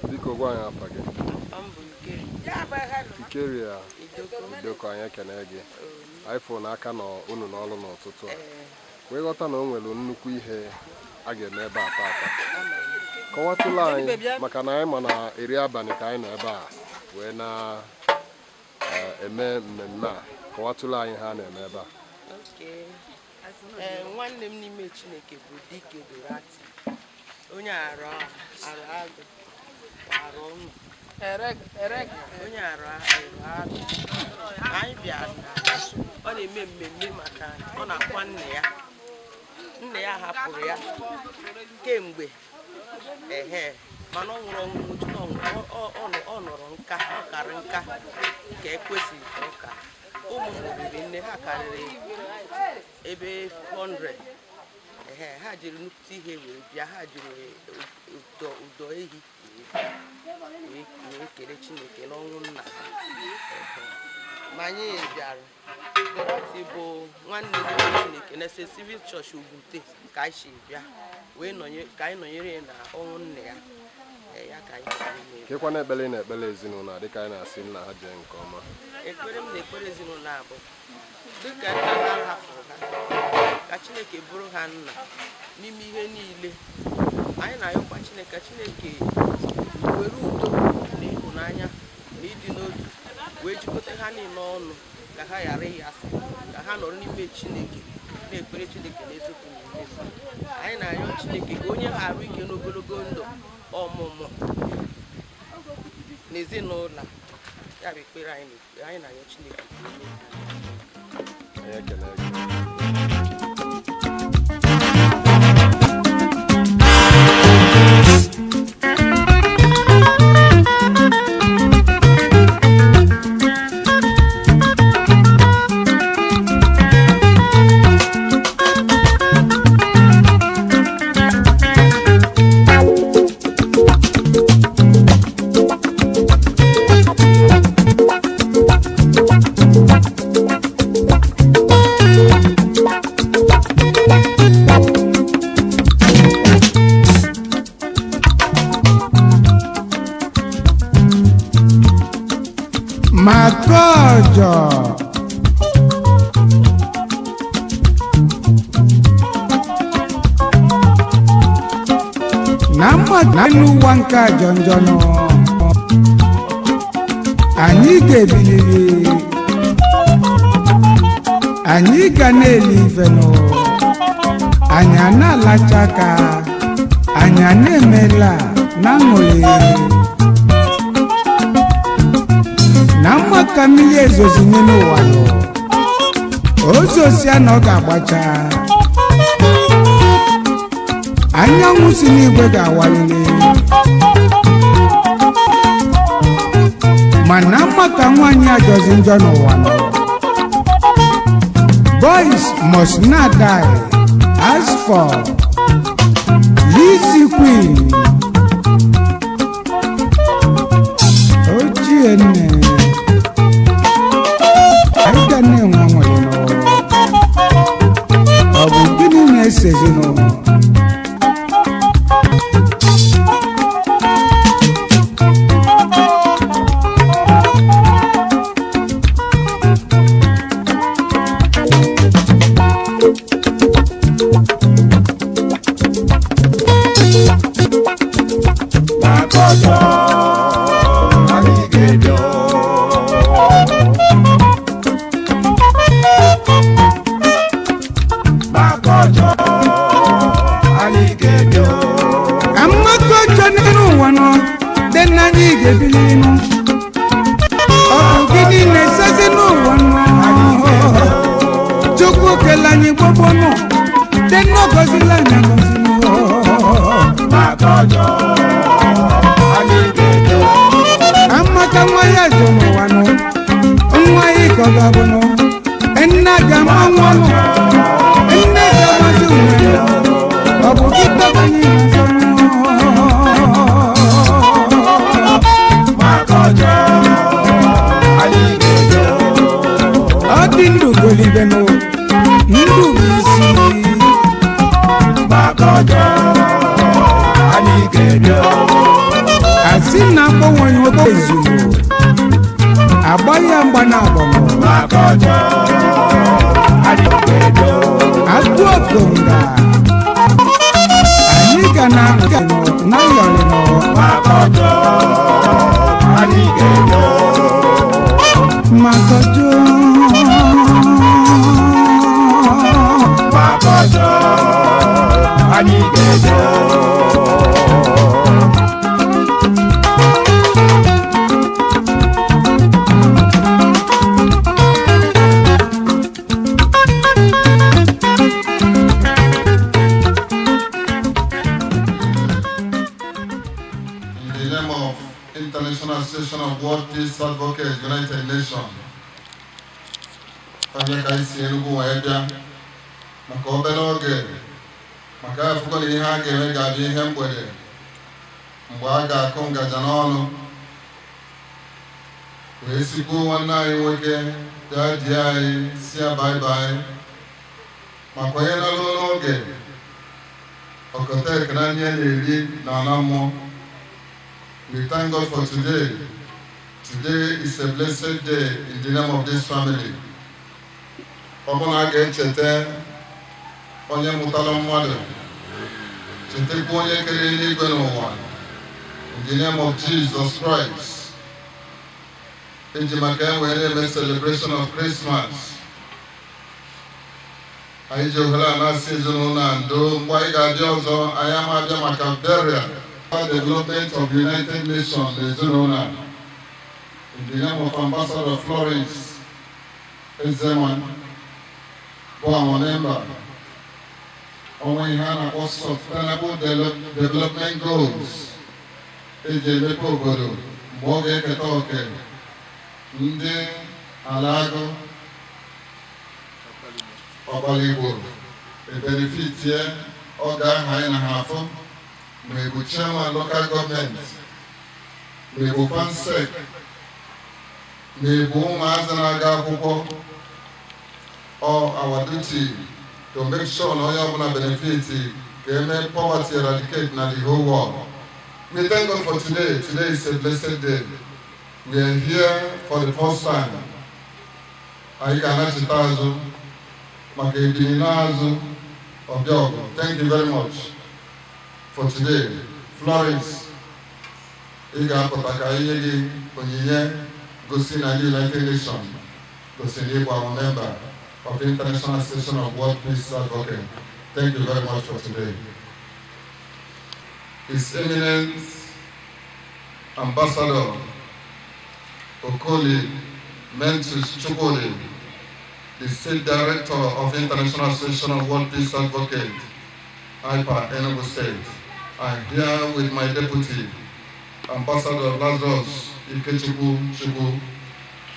Biko gwa anyị afa gị. Ikeria Idoko, anyị ekele gị. Anyị fụrụ n'aka nọ unu n'ọrụ n'ụtụtụ a wee ghọta na o nwere nnukwu ihe a ga-eme ebe a taata. Kọwatụla anyị maka na anyị ma na eri abalị ka anyị nọ ebe a wee na-eme mmemme a. Kọwatụla anyị ha na-eme ebe a. Nwanne m n'ime Chineke bụ Dike Dorati, onye arụ agụ arụ ụlọ, onye arụ agụ. Anyị bịara ọ na-eme mmemme maka ọ na-akwa nna ya. Nna ya hapụrụ ya kemgbe ehe, mana ọ nwụrụ ọnwụ ọ nọrọ nka, ọ karị nka ka ekwesịghị ka ọ ka. Ụmụ riri nne ha karịrị ebe 100. Ehe, ha jiri nnukwu ihe wee bịa, ha jiri ụdọ ehi wee bịa wee kelee Chineke n'ọnwụ nna ha. Ma anyị bịara, Dorati bụ nwanne n'ime Chineke na St. Stephen Church Ogbute ka anyị si bịa wee ka anyị nọnyere ya na ọnwụ nna ya. Ya ka anyị bịara ime. Kekwana ekpere na ekpere ezinụlọ a dịka anyị na-asị nna ha jee nke ọma. Ekpere m na-ekpere ezinụlọ a bụ dịka nna ha hapụrụ ha, ka Chineke bụrụ ha nna n'ime ihe niile. Anyị na-ayọkwa Chineke, Chineke were udo na ịhụnanya na ịdị n'otu wee jikọta ha niile ọnụ, ka ha ghara ịghasị, ka ha nọrọ n'ime Chineke na-ekpere Chineke n'eziokwu na ime. Anyị na-ayọ Chineke ka onye ha arụ ike n'ogologo ndụ ọmụmụ n'ezinụlọ ya bụ ekpere anyị na-ayọ Chineke ka o mee. Anyị ekele gị. Thank you. mma n'ụwa nke a jọ njọ nọ, anyị ga-ebiliri, anyị ga na-eli ife nụ, anyị a na-alacha aka, anyị a na-emela na aṅụrị na mma ka mmiri ezozinye n'ụwa nụ. Ozosia na ọ ga-agbacha, anyanwụ si n'igwe ga-awalili. Mana mma ka nwaanyị ajọzi njọ n'ụwa nọ. Boys must not die. As for Lizzy Queen ochie nne, anyị ga na-enwe aṅụrị n'ụwa. Ọ bụ gịnị na-ese ezinụlọ? Makọjọ, anyị ga-ebi. Makọjọ, anyị ga-ebi. Ka mmakọ ọjọọ n'elu ụwa nọ dị na anyị ga-ebili nụ. Ọ bụ gịnị na-esezi n'ụwa nọ? Chukwu kele anyị gbogbo nọ dị na ọgọzila anyị agọzi nụ. Makọjọ, anyị ga-ebi. Amaka nwa ya jọ n'ụwa nọ, nwa ya ka ọ ga-abụ nọ, nne ga-ama nwa nọ, nne ga-amazi nwa ya. Ọ bụ gị tọba anyị na-azọ nọ. Makọjọ, anyị ga-ebi. Ọ dị ndụ golibenụ, ndụ bụ isi. Makọjọ, anyị ga-ebi. Asị na akpọnwụ nwoke ezuru agba ya mgba na agbọnọ. Makọjọ, anyị ga-ebi. Agụ okonga, anyị ga na aga nọ na yọrị nọ. Makọjọ, anyị ga-ebi. Makọjọ. Makọjọ, anyị ga-ebi. In the name of International Association of World Peace Advocates, United Nations, onye ka anyị si Enugu wee bịa maka obere oge, maka afụgo na ihe a ga-eme ga-abịa ihe mgbede mgbe a ga-akụ ngaja n'ọnụ wee sikwuo nwanne anyị nwoke bịa di anyị si ya bye-bye, maka onye nọrọ n'oge ọkọta ekene anyị na-eri na ala mmụọ. We thank God for today. Today is a blessed day in the name of this family. Ọ bụ na a ga-echeta onye mụtara mmadụ, chetakwa onye kere eluigwe n'ụwa, in the name of Jesus Christ. Eji maka e wee na-eme celebration of Christmas. Anyị ji ohere a na-asị ezinụlọ a ndo. Mgbe anyị ga-abịa ọzọ, anyị ama abịa maka burial. Development of United Nations ezinụlọ a, in the name of Ambassador Florence Ezeman bụ our member, ọnwa ihe a na-akpọ Sustainable Development Goals eji emepe obodo, mgbe ọ ga-eketa oke ndị ala agụ ọgbara Igbo ebenefitie, ọ ga-aha anyị na ha afụ, ma ị bụ chairman local government, ma ị bụ pansec, ma ị bụ ụmụazị na-aga akwụkwọ. All our duty to make sure na onye ọbụla benefit, ka eme poverty eradicate na the whole world. We thank God for today. Today is a blessed day. We are here for the first time. Anyị ga-anachite azụ maka ebili n'azụ ọbịa ọgụ. Thank you very much for today. Florence, ị ga-apụta ka anyị nye gị onyinye gosi na ndị United Nations gosi na ịbụ our member of the International Association of World Peace Advocates. Thank you very much for today. His Eminence Ambassador Okoli Mentus Chukwudi, the State Director of International Association of World Peace Advocates, IPA Enugu State. I'm here with my deputy, Ambassador Lazarus Ikechukwu Chukwu,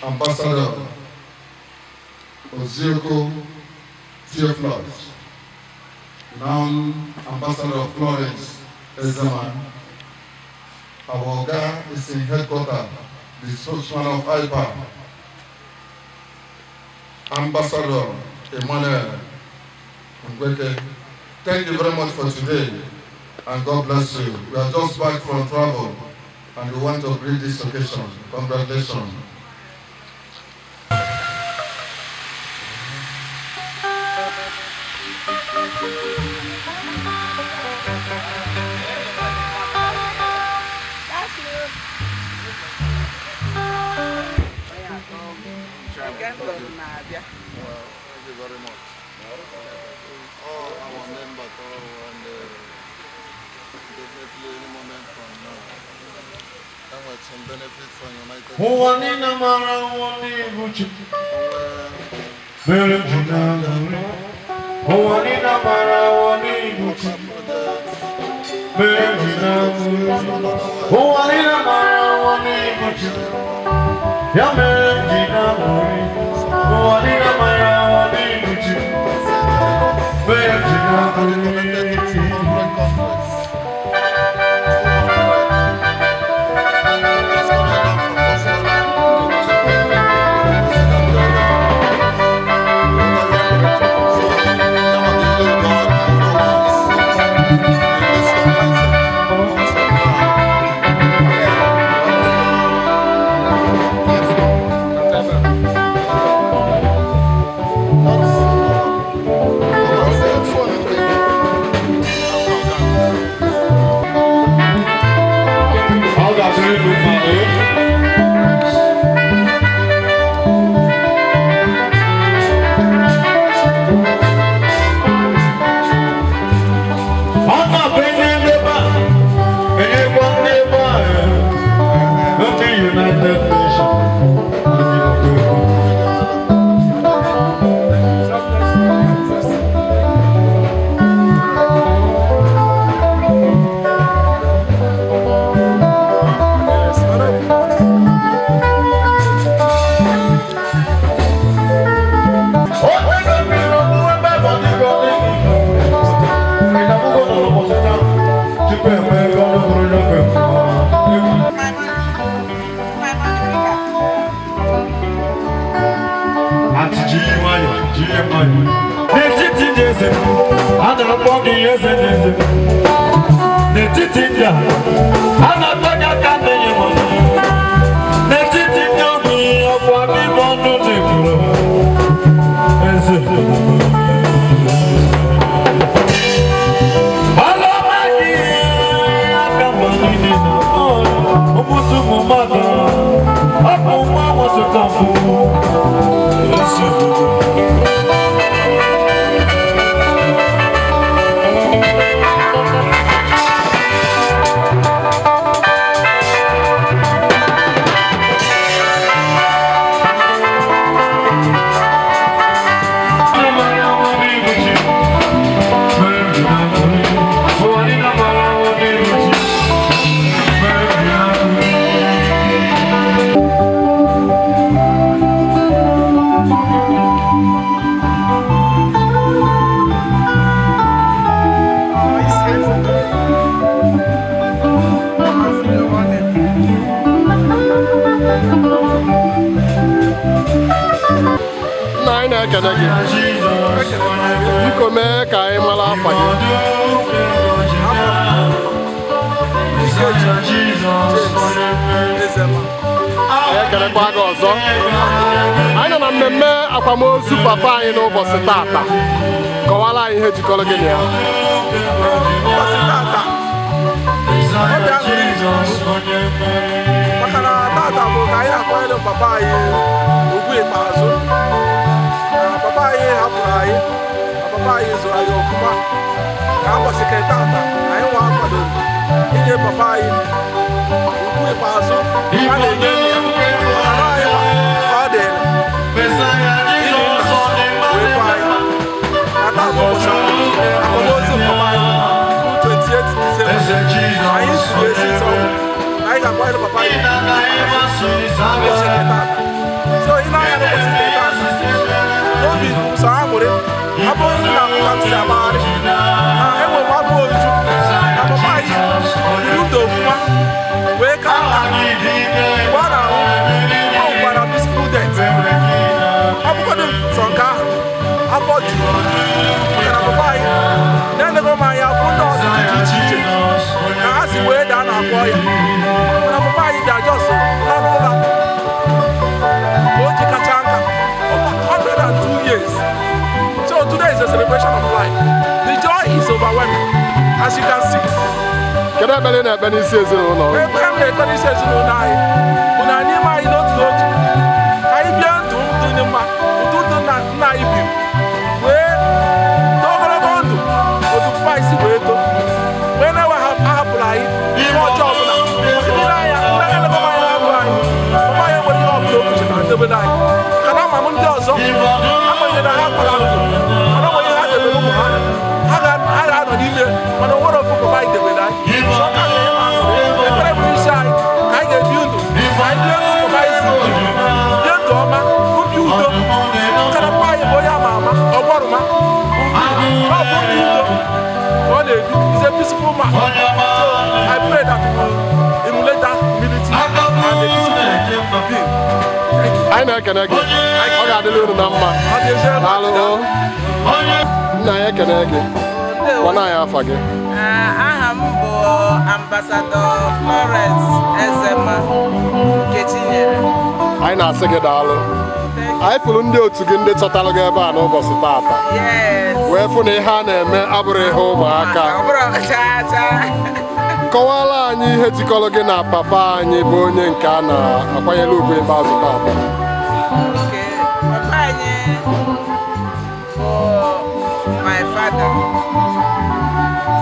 Ambassador Ozioko Theophilus, now Ambassador Florence Ezema. Our Oga is in headquarters, the spokesman of IPA, Ambassador Emmanuel Ngweke. Thank you very much for today, and God bless you. We are just back from travel, and we want to greet this occasion. Congratulations. Na-abịa. Well, thank you very much. All our members, all, and definitely any moment from now, and with some benefit from United. Ụwa niile mara nwa n'ihu Chukwu mere m ji na-aṅụrị. Ụwa niile mara nwa n'ihu Chukwu mere m ji na-aṅụrị. Ụwa niile mara nwa n'ihu Chukwu ya mere m ji na-aṅụrị. Ụwa niile mara nwa n'ihu Chukwu mere m ji na-aṅụrị. Ọ ga-abụrụ ibu mma o. Ọ na-abụ enye ndebe a, enyekwa ndebe a, ndị United Nations, anyị nọkwa. N'etiti ndị eze, a na-akpọ gị eze na eze. N'etiti ndị a, a na-akpọ gị aka na-enye m ọnụ. N'etiti ndị ogbi, ọkwa gị bụ ọnụ na-ekwuru. Eze. Ọlọ́mọ gị aka mba niile na-akpọ ụmụtụ ụmụ mmadụ. Ọ bụ nwa nwatụta mbụ. Eze. Nna, anyị na-ekele gị. Biko mee ka anyị mara afa gị. Anyị ekelekwa gị ọzọ. Anyị nọ na mmemme akwamozu papa anyị n'ụbọchị tata. Kọwara anyị ihe jikọrọ gị na ya. Ụbọchị tata Obi aṅụrị maka na tata bụ ka anyị na-akwanyere papa anyị ugwu ikpeazụ. Na papa anyị hapụrụ anyị, na papa anyị zụrụ anyị ọfụma. Ka ụbọchị nke tata anyị nwa kwadoro inye papa anyị ugwu ikpeazụ a na-enye ya, maka na anyị nwa ka ọ dịrị ili nna wee kwa anyị. Na taa bụ ụbọchị akwamozu papa anyị bụ 28 December. Anyị zuru ezi nsọ, anyị ga-akwanyere papa anyị ụbọchị nke tata. So ị na-anya n'ụbọchị nke tata, n'obi sọ aṅụrị, ọ bụrụ na ka m si agbagharị na enwe m afọ ojuju na papa anyị biri ndụ ofụma wee ka nka. Mgbe ọ na-anwụ, ọ nwụkwara peaceful death. Ọ bụgodị sọ nke ahụ, afọ juru, maka na papa anyị na-enego m anya afọ ndị ọzọ dị iche iche ka ha si wee daa na akwa ya, mana papa anyị bịa just n'ọnụ ụlọ ka o ji kacha nka, over 102 years. So today is a celebration of life. The joy is overwhelming, as you can see. Kedu ekpere ị na-ekpe n'isi ezinụlọ unu? Ekpere m na-ekpe n'isi ezinụlọ anyị bụ na n'ime anyị n'otu n'otu, ka anyị bie ndụ ndụ dị mma, ụdị ndụ nna nna anyị biri, wee too ogologo ndụ otu papa anyị si wee too, wee na-enwe ahapụrụ anyị ihe ọjọọ ọbụla. Maka ndị anya ndị anya na papa anyị na-abụ anyị, papa anyị nwere ihe ọbụla o kwuchiri na ndebere anyị, maka na ama m ndị ọzọ agbanyeghị na ha kwara ndụ, mana o nwere ihe ha debere ụmụ ha, ha ga-anọ n'ime, mana o nwere ofu papa anyị debere anyị. So ọ ka ga-enye m aṅụrị. Ekpere bụ n'isi anyị ka anyị ga-ebi ndụ, ka anyị bie ndụ papa anyị si bi, bie ndụ ọma, ubi udo, maka na papa anyị bụ onye ama ama ọgbọrụma. Ọ bụ ndụ udo ka ọ na-ebi. Is a peaceful man. So I pray that we will emulate that humility and the peaceful being. Anyị na-ekene gị. Ọ ga-adịrị unu na mma. Daalụ o. Nna anyị, ekene gị. Gwana anyị afa gị. Aha m bụ Ambassador Florence Ezema Nkechinyere. Anyị na-asị gị daalụ. Anyị fụrụ ndị otu gị, ndị chọtara gị ebe a n'ụbọchị taata, wee fụ na ihe a na-eme abụrụ ihe ụmụaka. Ọ bụrụ chaa chaa. Kọwara anyị ihe jikọrọ gị na papa anyị, bụ onye nke a na-akwanyere ugwu ikpeazụ taata. Okay. Papa anyị bụ my father.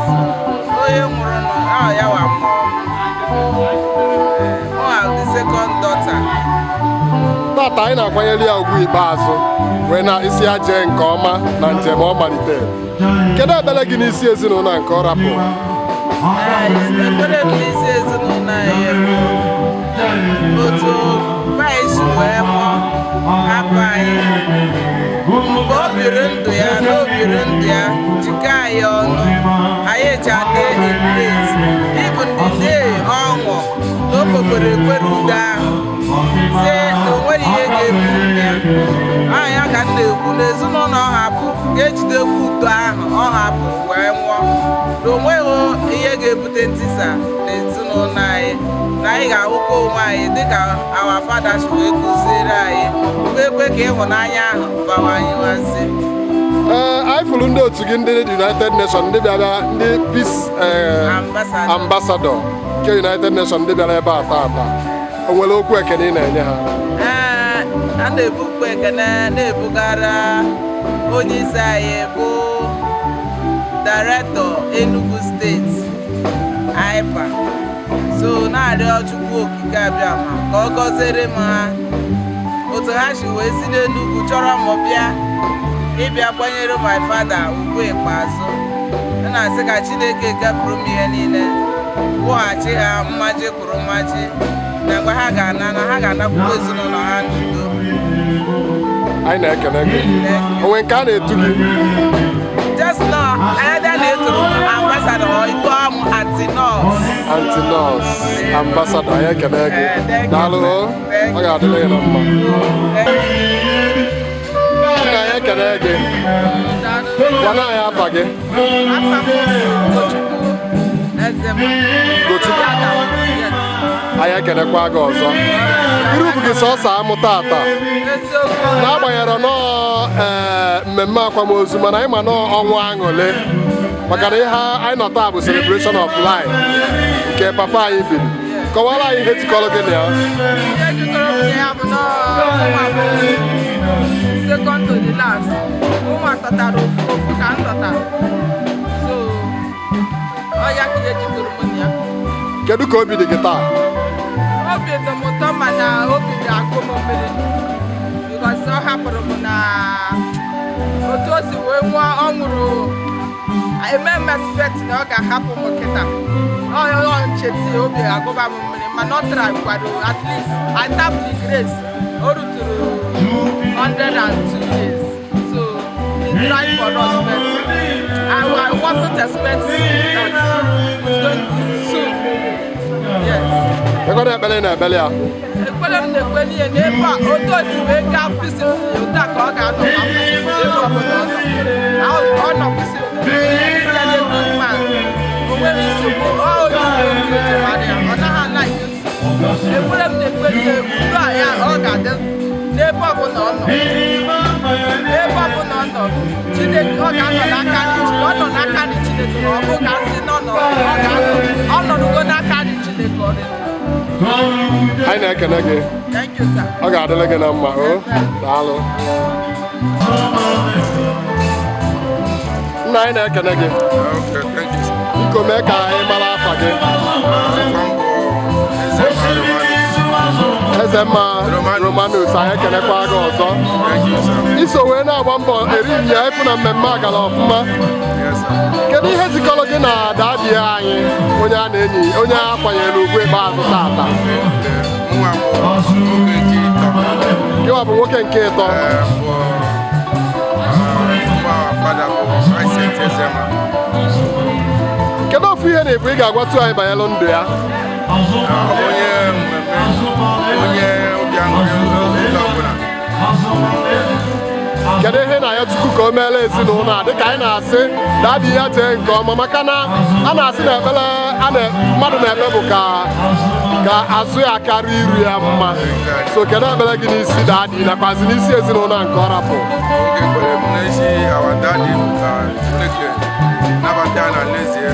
So, onye nwụrụ nụ, ọ ya wa mụọ m. Mụ the second daughter. Tata anyị na-akwanyere ya ugwu ikpeazụ, wee na isi ya jee nke ọma na njem ọ malitere. Kedu ekpere gị n'isi ezinụlọ a nke ọ rapụrụ? Ee, ekpere m n'isi ezinụlọ anyị bụ otu papa anyị si wee mụọ hapụ anyị. Mgbe o biri ndụ ya na o biri ndụ ya jikọ anyị ọnụ, anyị ji adị in peace. Even the day ọ nwụrụ, na o kpekwere ekpere udo ahụ, sị na o nwere ihe ga-ebu ya. Ọ ya ka m na-ekwu na ezinụlọ ọ hapụ ga-ejidekwa udo ahụ ọ hapụ wee nwụọ, na o nweghị ihe ga-ebute ntisa n'ezinụlọ anyị, na anyị ga-ahụkwa onwe anyị dịka our father si wee kụziere anyị, kpekwe ka ịhụnanya ahụ bawanyewazi. Ee, anyị fụrụ ndị otu gị, ndị United Nations, ndị bịara, ndị peace Ambassador. Ambassador nke United Nations, ndị bịara ebe a taata. O nwere okwu ekene ị na-enye ha? Ee, a na-ebukwa ekene na-ebugara onye isi anyị bụ Director Enugu Steeti IPA. So na-arịọ Chukwu Okike Abịama ka ọ gọziere m ha otu ha si wee si n'Enugu chọrọ m bịa ịbịa kwanyere my father ugwu ikpeazụ. M na-asị ka Chineke gapụrụ m ihe niile, kwụghachi ha mmaji kwuru mmaji, na mgbe ha ga-ana, na ha ga-anakwukwa ezinụlọ ha n'udo. Anyị na-ekele gị. Onwe nke a na-etu gị? Just now, either na-etoro m ambassador or ikpọ m aunty nurse. Aunty nurse ambassador, anyị ekele gị. Daalụ o. Ọ ga-adịrị gị na mma. Nna anyị, ekele gị. Gwana anyị afa gị. Afa m bụ Ugochukwu Ezema. Ugochukwu. Yes. Anyị ekenekwa gị ọzọ. Iru bụ gị sọsọ amụ tata. N'agbanyeghị nọọ ee mmemme akwamozu, mana anyị ma nọọ ọnwụ aṅụle, maka na ihe anyị nọ taa bụ celebration of life nke papa anyị biri. Kọwara anyị ihe jikọrọ gị na ya. Ihe jikọrọ m na ya bụ na ụmụ bụ second to the last. Ụmụ tọtara ofu ofu ka m tọtara. So, ọ ya ka ihe jikọrọ m na ya. Kedu ka obi dị gị taa? Obi dị m ụtọ, mana obi ga-agụ m mmiri because ọ hapụrụ m na otu o si wee nwụọ. Ọ nwụrụ eme m expect na ọ ga-ahapụ m kịta. Ọ ncheta obi agụba m mmiri, mana ọ tara kwado. At least I tap the grace, o ruturu 102 years, so he tried for us, but I wasn't expecting that it's going to soon. Yes. Ekwana ekpere ị na-ekpere ya? Ekpere m na-ekpere ihe n'ebe a, otu o si wee gaa peacefully, otu a ka ọ ga-anọ ma peacefully ebe ọbụla ọ nọ. Ọ nọ peacefully. He's a good man. O nwere nsogbu. Ọ onye udo ka eji mara ya. Ọ naghị ala ihe nsogbu. Ekpere m na-ekpere ihe, udo a ya ọ ga-adị n'ebe ọbụla ọ nọ. Ebe ọbụla ọ nọ, Chineke, ọ ga-anọ n'aka nri Chineke. Ọ nọ n'aka nri Chineke. Ma ọ bụ ka nsị nọ nọ, ọ ga-anọ. Ọ nọrụgo n'aka nri Chineke already. Anyị na-ekene gị. Thank you, sir. Ọ ga-adịrị gị na mma o. Daalụ nna, anyị na-ekene gị. Okay, thank you, sir. Biko mee ka anyị mara afa gị. Eze mma Romanus, anyị ekenekwa gị ọzọ. Iso wee na-agba mbọ eri ya ịfụ na mmemme a gara ọfụma. Kedu ihe jikọrọ gị na daddy anyị, onye a na-enyi, onye a kwanyere ugwu ikpeazụ tata? Gịwa bụ nwoke nke ịtọ. Father bụ Vincent Ezema. Kedu ofu ihe na-ebu ị ga-agwatụ anyị banyere ndụ ya? Ọ bụ onye mmemme, onye obi aṅụrị oge ọbụla. Kedu ihe na ya Chukwu ka o meela ezinụlọ a, dịka anyị na-asị daddy ya jee nke ọma, maka na a na-asị na ekpere a na mmadụ na-ekpe bụ ka azụ ya karịa iru ya mma? So kedu ekpere gị n'isi daddy nakwazi n'isi ezinụlọ a nke ọ rapụ? Oge ekpere m n'isi our daddy bụ ka Chineke nabata ya na alaeze ya.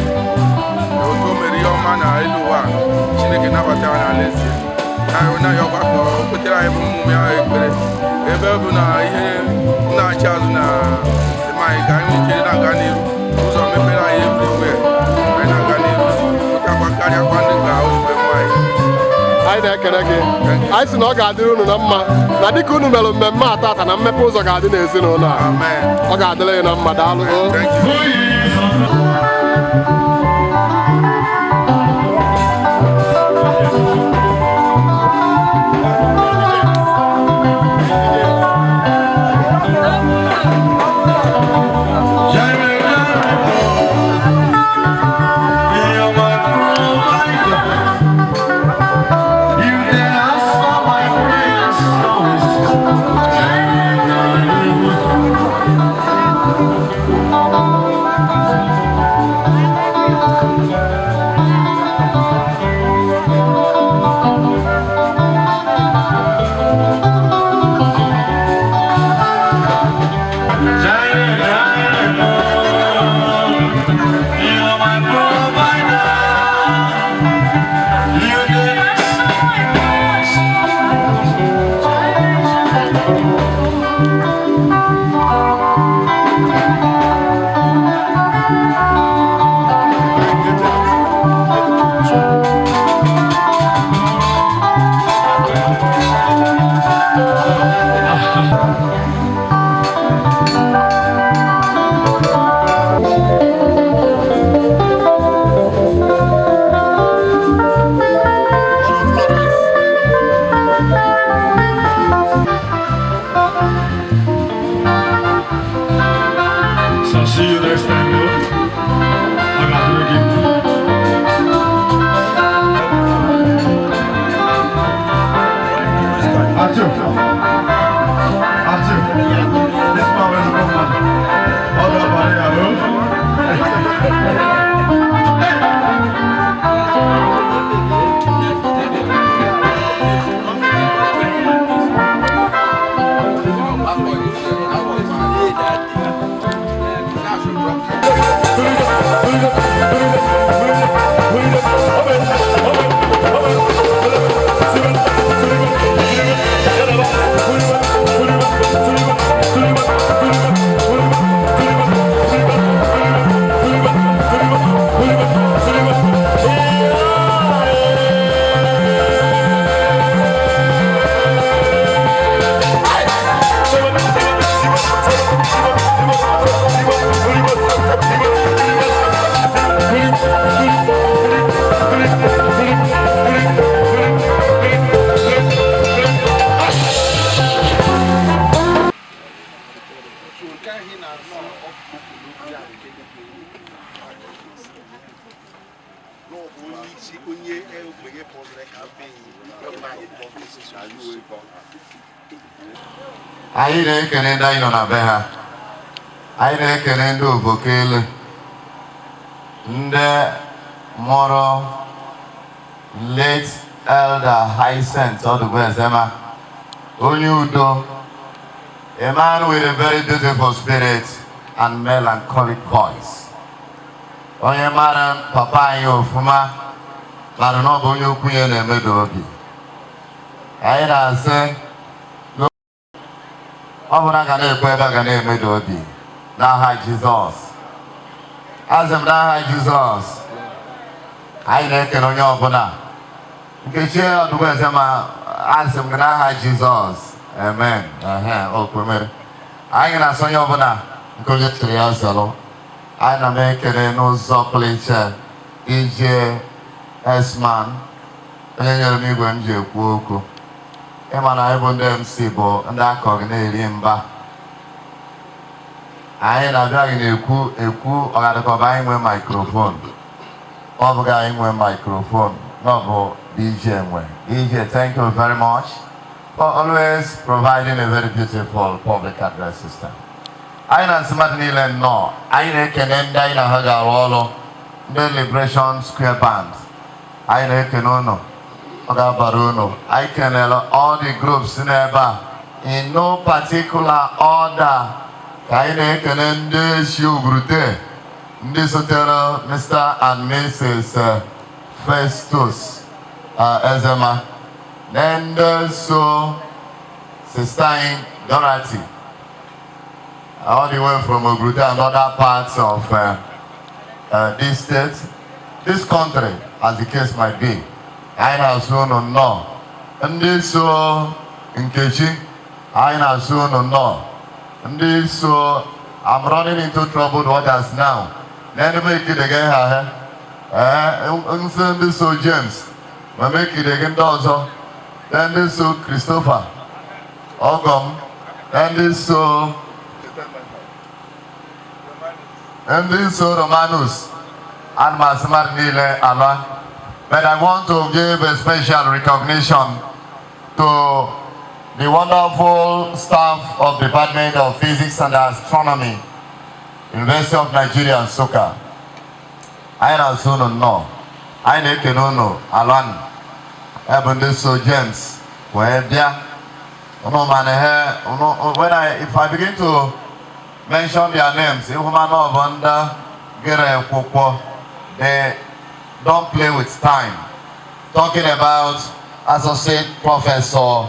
Na otu o mere ihe ọma na elu ụwa, Chineke nabata ya na alaeze ya. Na ya ọgbakọ o kwetere anyị bụ ụmụ ya ekpere ebe ọ bụ na ihe na-achị azụ na eme anyị ka anyị nwee ike na-aga n'iru, ụzọ mepere anyị everywhere, anyị na-aga n'iru pụtakwa karịakwa ndị ka ozugbo anyị. Anyị na-ekele gị. Anyị sị na ọ ga-adịrị unu na mma, na dịka unu mere mmemme a tata, na mmepe ụzọ ga-adị n'ezinụlọ a. Ọ ga-adịrị gị na mma. Daalụ o. Onye isi onye ogbenye pụziri ka be Anyị na-ekene ndị anyị nọ na be ha. Anyị na-ekene ndị Ovokele, ndị mụrụ late Elder Hyacinth Odugbo-Ezema, onye udo, a man with a very beautiful spirit and melancholic voice. Onye mara papa anyị ofuma mara na ọ bụ onye okwu ya na-emedo obi. Anyị na-asị ọ bụrụ ga na-ekwe ebe a ga na-emedo obi n'aha Jizọs. Azị m n'aha Jizọs. Anyị na-ekele onye ọbụla. Nkechi Odugbo-Ezema, asị m gị n'aha Jizọs. Amen. Ehe, o kwemere. Anyị na-asị onye ọbụla nke onye chịrị ya zelụ. Anyị na m ekele n'ụzọ pụrụ iche ije Esman, onye nyere m igwe m ji ekwu okwu. Ịma na anyị bụ ndị MC bụ ndị akọghị na-eri mba. Anyị na-abịa gị na-ekwu ekwu ọgadịkọba anyị nwee microphone. Ọ bụghị anyị nwee microphone, na ọ bụ DJ nwe. DJ, thank you very much for always providing a very beautiful public address system. Anyị na-asị mmadụ niile nnọọ. Anyị na-ekene ndị anyị na ha ga-arụ ọrụ, ndị Liberation Square Band. Anyị na-ekene unu. Ọ ga-abara unu. Anyị kenere all the groups n'ebe a in no particular order. Ka anyị na-ekene ndị si Ogurute, ndị sotere Mr. and Mrs. Festus Ezema, na ndị so Sister anyị Dorothy, all the way from Ogurute and other parts of this state, this country, as the case might be. Anyị na-asụ unu nnọọ. Ndị so Nkechi, anyị na-asụ unu nnọọ. Ndị so, I'm running into troubled waters now. N'enime ikidege ha ha. Ee, nsị ndị so James, ma mekidege ndị ọzọ. Na ndị so Christopher, ọgọ m, na ndị so Romanus, ana m asị mmadụ niile ala. But I want to give a special recognition to the wonderful staff of Department of Physics and Astronomy, University of Nigeria, Nsukka. Anyị na-asị unu nnọọ. Anyị na-ekene unu alan. Ebe ndị so James wee bịa. Unu ma na he, unu, when I, if I begin to mention their names, ịhụ ma na ọ bụ ndị gere akwụkwọ, they don't play with time. Talking about Associate Professor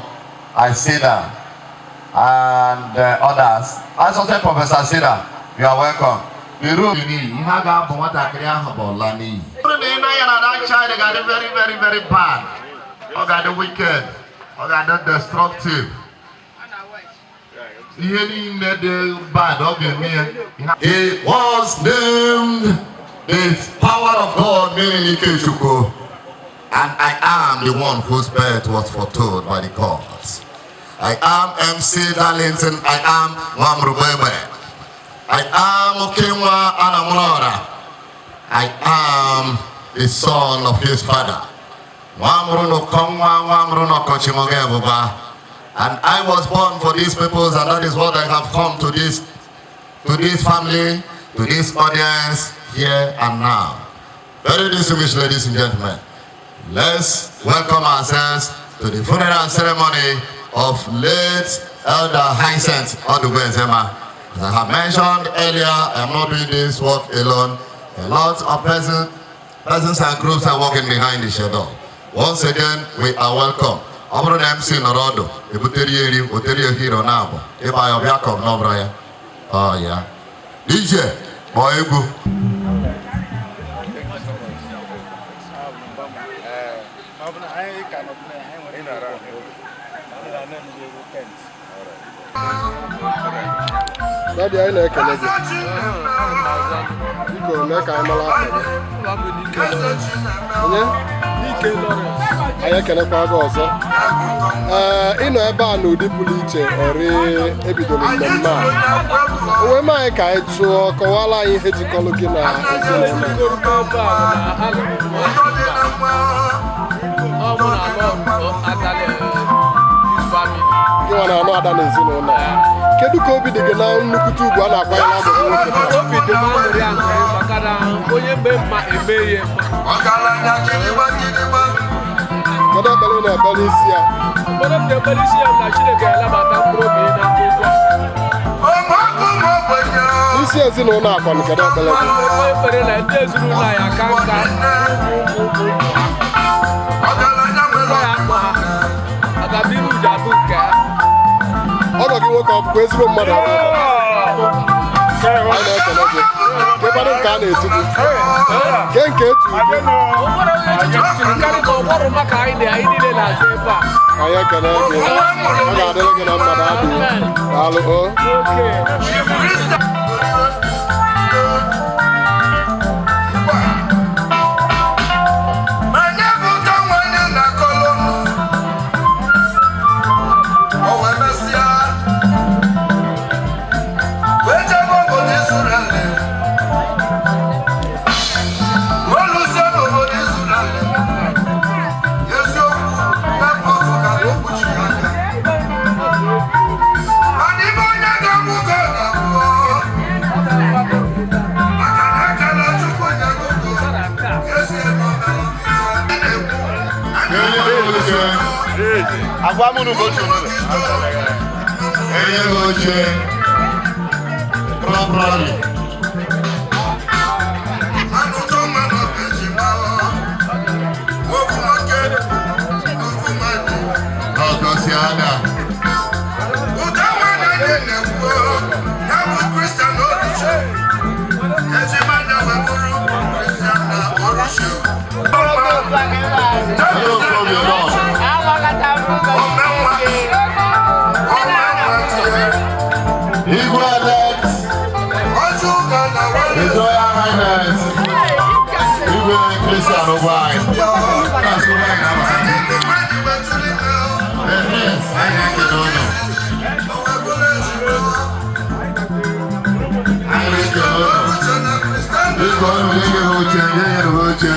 Isida and others. Associate Professor Isida, you are welcome. The room. Ihe a ga-abụ nwatakịrị ahụ bụ ọla n'iyi. Bụrụ na ị na-anya na that child ga-adị very, very, very bad, ọ ga-adị wicked, ọ ga-adị destructive, ihe niile dị bad ọ ga-eme ya. He was named the power of God, meaning Ikechukwu. And I am the one whose birth was foretold by the gods. I am MC Darlington. I am Nwamrubebe. I am Okenwa Anamurora. I am the son of his father. Nwamru Konwa, Nwamru Kochimoge. And I was born for these purpose, and that is what I have come to this family, to this audience here and now. Very distinguished ladies and gentlemen, let's welcome ourselves to the funeral ceremony of late Elder Hyacinth Odugbo Ezema. As I have mentioned earlier, I am not doing this work alone. A lot of persons and groups are working behind the shadow. Once again, we are welcome. Ọ bụrụ na MC nọrọ ọdụ, ebutere ya eri, wetere ya hero na-abụ, ịba ya ọbịa kọm n'ọbụrụ ya. Ọ ya. DJ, kpọọ egwu. Ọ bụ na anyị ka nọ na anyị nwere ike na tent. Daddy, anyị na-ekele gị. Biko, mee ka anyị mara afọ gị. Onye? Anyị ekelekwa gị ọzọ. Ee, ịnọ ebe a n'ụdị pụrụ iche ọrị ebidoro mmemme a. O wee mee anyị ka anyị jụọ, kọwara anyị ihe jikọrọ gị na ezinụlọ. Gị nwa na-anụ ada na ezinụlọ a. Kedu ka obi dị gị na nnukwute ugwu a na-akwanyere agụ gị nwoke taa? Obi dị m aṅụrị aṅụrị maka na onye mgbe mma eme ihe mma. Kedu ekpere ị na-ekpere isi ya? Ekpere m na-ekpere isi ya bụ na Chineke ga-alabata mkpụrụ obi ya na ndokwa. Isi ezinụlọ akwanụ, kedu ekpere gị? Ekpe ekpere na ndị ezinụlọ anyị aka nka ụmụ ụmụ ụmụ ha. Nwa ya akpọ ha. Ọganihu ji abụ nke ha. Ọgọ gị nwoke ọ bụkwa ezigbo mmadụ ọ bụ? Anyị na-ekele gị. Kekwanụ nke a na-etu gị? Ke nke etu gị? O nwere onye echichi tiri karị ka ọgbọrụ maka anyị na anyị niile na-azụ ebe a. Anyị ekele gị. Ọ ga-adịrị gị na mma daalụ. Daalụ o. Agwa m unu bụ otu unu. Enye m oche properly. Ọgọsiada. Igwe elect, His Royal Highness, Igwe Christian Ogwai. That's who I am. Anyị na-ekele unu. Anyị na-ekele unu. Biko unu nye ha oche, nye ha oche.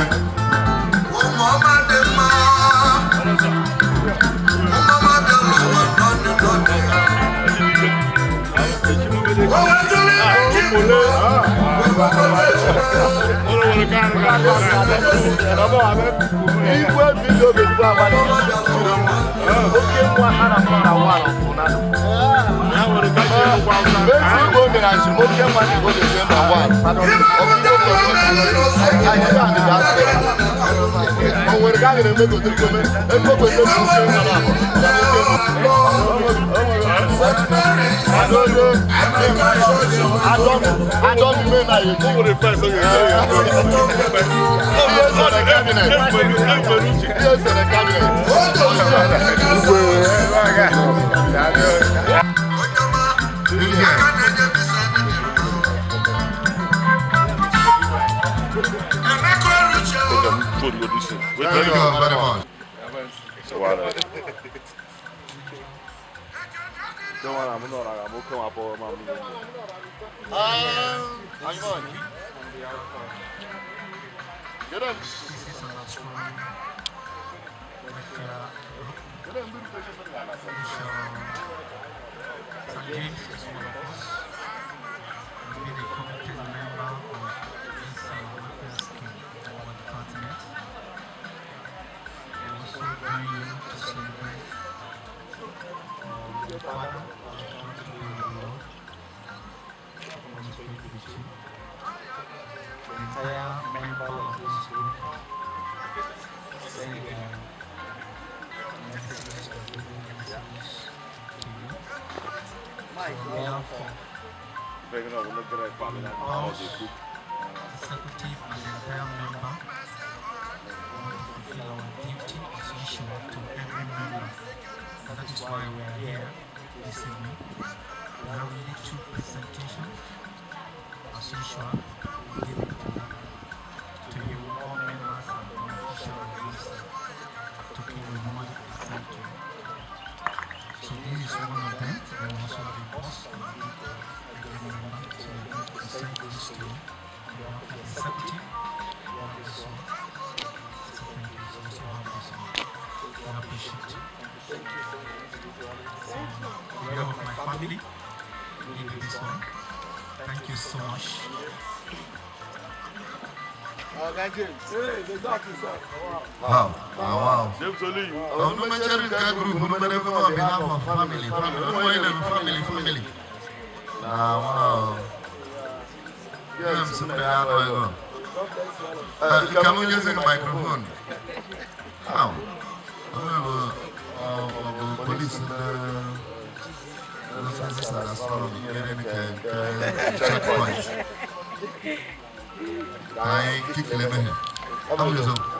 Igwe bido oge abalị oke nwa a na-akpọ na wa na fụnanụ. Ezi Igbo mere asị oke nwa na Igbo ga-eje mba wa. O nwere ka a ga-eme gotere gome ego gotere oke nwa na abụ. Thank you very much. James is one of us. He's been a committed member of this welfare scheme on the continent. We also join you to celebrate the father of the Lord, on his way to the chief. The entire member of this group send their messages of good messages to you. So on behalf of executive and the entire member, we want to fulfill our duty as usual to every member. And that is why we are here this evening. We have little presentation as usual. We give it to you, all members and beneficiaries of this token we normally present to you. So this is one of them. We also have a boss and we give to every member. executive. We have this one. So thank you. So also have this one. We appreciate you. So, on behalf of my family, we give you this one. Thank you so much. Wow. Wow. Onu mechere nke group unu mere ebe on behalf of family. Family. Unu nwere na family family. Na wow. James m na-anọ ego. Ka m nyezi gị microphone. How? Onye bụ ọ bụ polisi na Francis and Astronomy nyere nke nke checkpoint. Ka anyị kikile mehe. Ọ bụ eziokwu.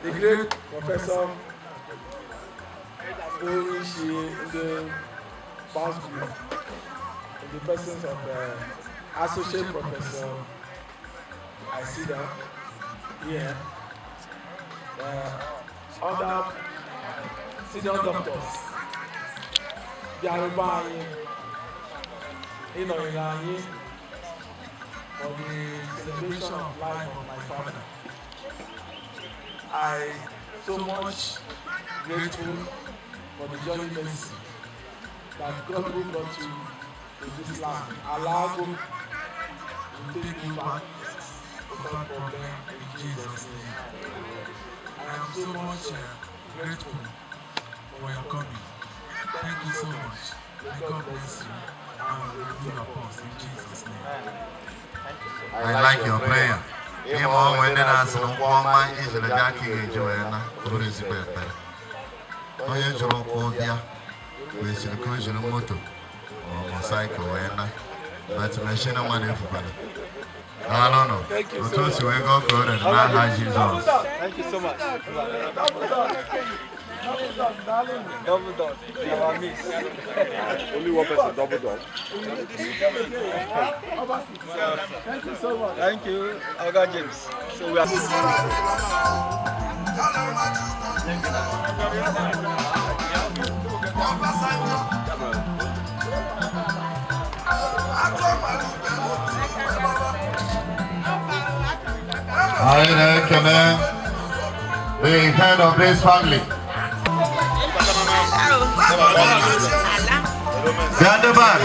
The great Professor Onyeisi ndị past group in the persons of Associate Professor Isida here, other senior doctors, bịara be anyị ịnọnyere anyị for the celebration of life of my father. I so much grateful for the journey mercy that God who brought you to this land. Allow God to take you back without problem in Jesus' name. I am so much grateful for your coming. Thank you so much. May God bless you and renew your purse in Jesus' name. I like your prayer. Ịma onwe ndị na-asị na nkwụ ọma ijiri gị aka ị ga-eji wee na bụrụ ezigbo ekpere. Onye jụrụ ụkwụ bịa kwesịrị ka o jiri moto ma ọ bụ cycle wee na but machine mmadụ efukwana. Daalụnụ otu o si wee gaa ka o rere n'aha Jizọs. Thank you so much. Double dot. Our miss. Only one person double dot. Thank you so much. Thank you, Oga James. So we are. Anyị na-ekele the head of this family. Bịa ndị band,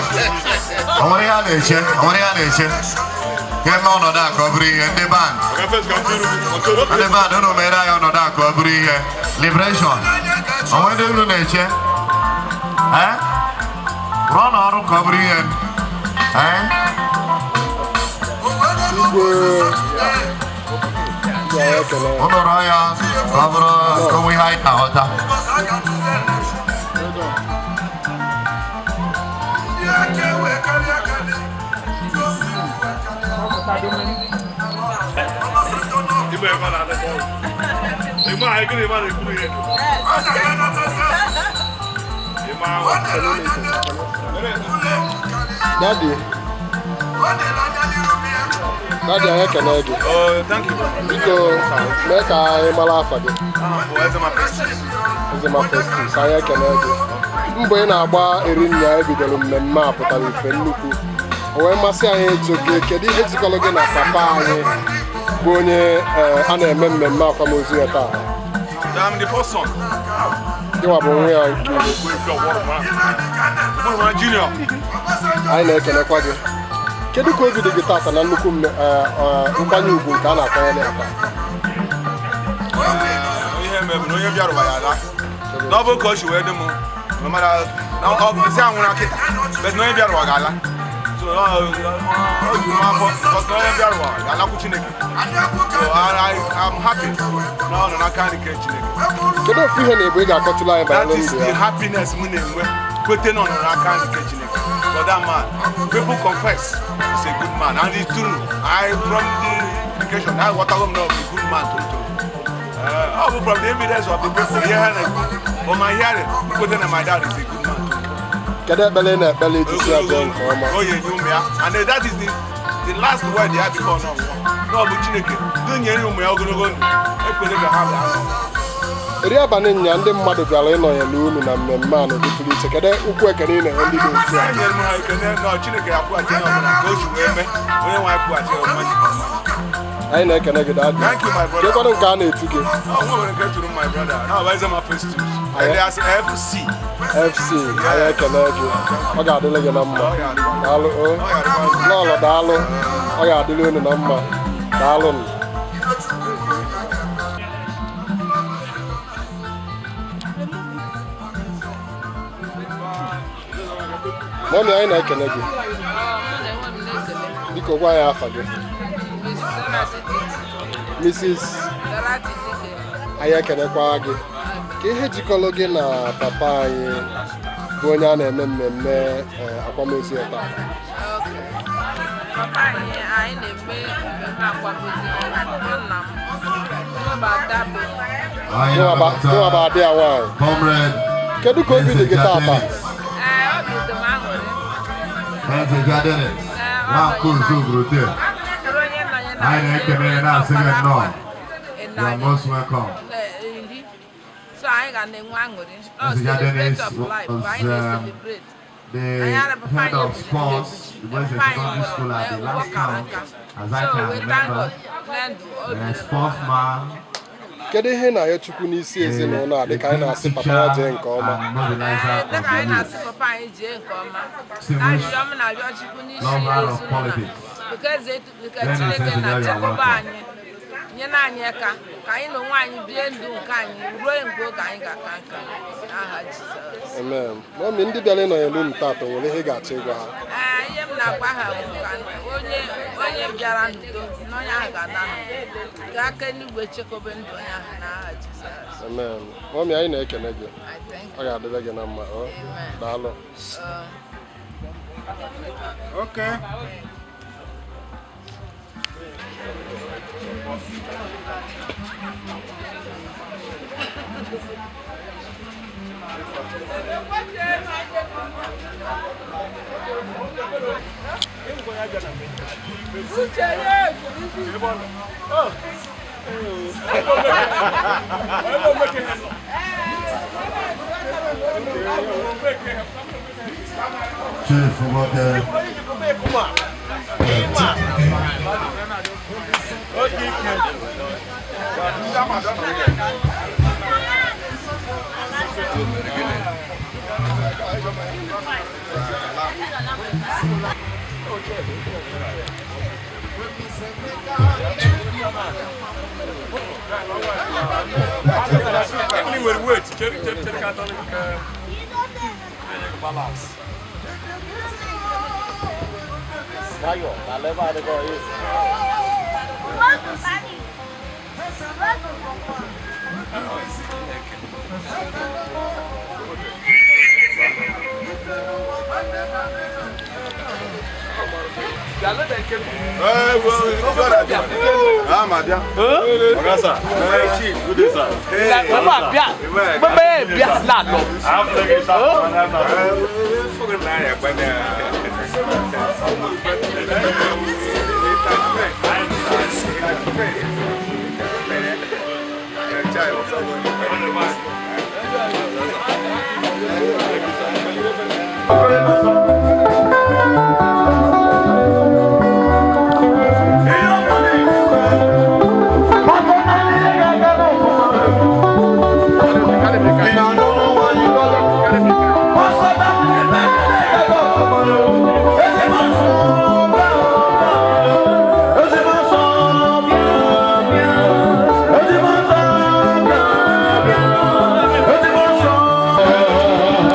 o nwere ihe a na-eche, o nwere ihe a na-eche. Ka eme ọnọdụ a ka ọ bụrụ ihe, ndị band. Ndị band, unu mere anyị ọnọdụ a ka ọ bụrụ ihe. Liberation, o nwere ndị unu na-eche? Eh? Rụọ n'ọrụ ka ọ bụrụ ihe. Eh? Unu rụọ ya ka ọ bụrụ ka o nwee ihe anyị na-aghọta. Daddy. Daddy, anyị ekele gị. Thank you. Biko, mee ka anyị mara afa gị. Ezema Festus. Ezema Festus, anyị ekele gị. Mbọ ị na-agba eri nnya ebidoro mmemme a pụtara ife nnukwu. O wee masị anyị ịjụ gị, kedu ihe jikọrọ gị na papa anyị bụ onye a na-eme mmemme akwamozu ya taa? I'm the first son. Gịnwa bụ nwa ya nke Junior. Anyị na-ekelekwa gị. Kedu ka obi dị gị tata na nnukwu nkwanye ugwu nke a na-akwanyere ya taa? Ihe mere bụ na onye bịara ụwa ya ala. Na ọ bụ ka o si wee dị m, mana ọ si anwụrụ akịta, but na onye bịara ụwa ga-ala. So o juru m afọ, because na onye bịara ụwa ga-alakwu Chineke. So I'm happy na ọ nọ n'aka nri nke Chineke. Kedu ofu ihe na-ebu ị ga-akọtụrụ anyị That banyere is ndụ the ya? happiness m na-enwe kwete na ọ nọ n'aka nri nke Chineke. But that man, people confess he's a good man, and it's true. I from the implication, I what I'm not a good man to do. From the evidence of the people here, from my hearing, kwete na my dad is a good man. Kedu ekpere ị na-ekpere iji si ya jee nke ọma? Oh yeah, you me, and that is the last word they had before now. No, but Chineke, don't you hear me? Ogologo ndụ, ekwere ka ha daa. Eri abalị nya ndị mmadụ bịara ịnọnyere unu na mmemme a n'ụdị pụrụ iche. Kedu ukwu ekene ị na-enye ndị dị otu a? Enyere m ha ekene na Chineke akwụghachi onye ọbụla ka o si wee mee, onye nwe anyị kwụghachi ya mmaji. Anyị na-ekene gị, daddy. Thank you, my brother. Kekwanụ nke a na-etu gị? Ọ nwere nke tụrụ my brother na ọba eze ma Festus alias FC. FC, anyị ekene gị. Ọ ga-adịrị gị na mma. Daalụ o. Lọlọ, daalụ. Ọ ga-adịrị unu na mma. Daalụ. Mummy, anyị na-ekene gị. Biko gwa anyị afa gị. Mrs. Anyị ekenekwa gị. Ka ihe jikọrọ gị na papa anyị bụ onye a na-eme mmemme akwamozu ya taa? Papa anyị, anyị na-eme mmemme akwamozu nna m bụ Adabe. Gịnwa bụ adị ya nwaanyị. Comrade. Kedu ka obi dị gị taata? Ee, obi dị m aṅụrị. Eze Jadenis, Nwankwo Ozugrote. Anyị na-ekene ya na-asị gị nnọọ. You are most welcome. Iri so anyị ga na-enwe aṅụrị. Ọ Eze Jadenis celebrate of life was anyị na-celebrate. the head of sports, the West Secondary School at the last count, as I So can we thank remember. God na ndụ The sportsman Kedu ihe na-ayọ Chukwu n'isi ezinụlọ a dịka anyị na-asị papa ya jee nke ọma? and mobilizer of Dịka the anyị youth. na-asị papa anyị jee nke ọma, Distinguished arịrịọ m na-arịọ Chukwu n'isi lover of ezinụlọ politics. nke eze nke Dennis Chineke Ezekiel, you are na-chekwaba welcome. anyị, nyere anyị aka ka anyị na onwe anyị bie ndụ nke anyị ruo mgbe oge anyị ga-aka nka, n'aha Jizọs. Amen. Mummy, ndị bịara ịnọnyere unu taata, nwere ihe ị ga-achọ ịgwa ha? Ee, ihe m na-agwa ha bụ ka onye onye bịara n'udo na onye ahụ ga-ana n'udo, ka aka eluigwe chekwaba ndụ onye ahụ n'aha Jizọs. Amen. Mummy, anyị na-ekene gị. I thank Ọ ga-adịrị gị na mma. Ọ daalụ. Okay. Chief Nwoke. Even with weight, chere chere chere ka tọrọ nke balance.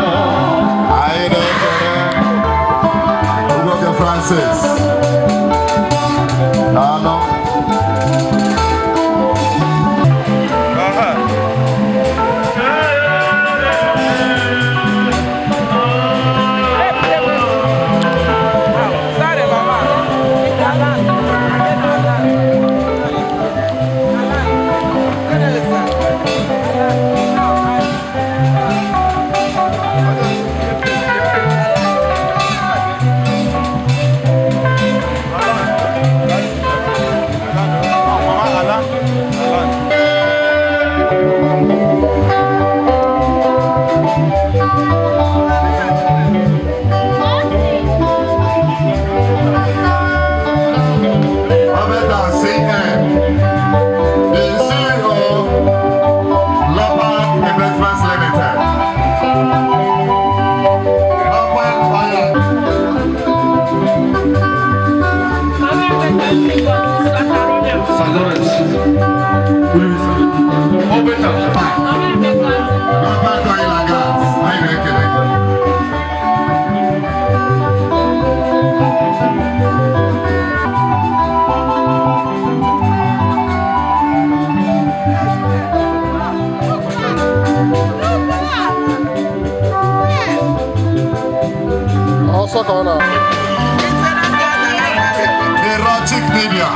Anyị na-ekele Nwoke Francis. Daalụ. Thank Ọsọ ka ọ na Erotic media.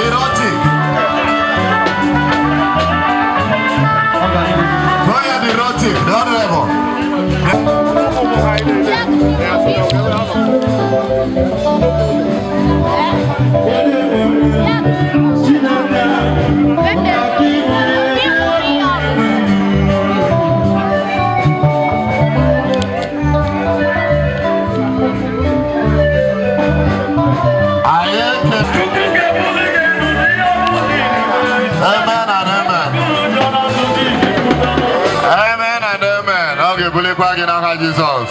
Erotic. Go ahead, erotic. The honorable. Amen and amen. Amen and amen. Ọ ga-ebulikwa gị n'aha Jizọs.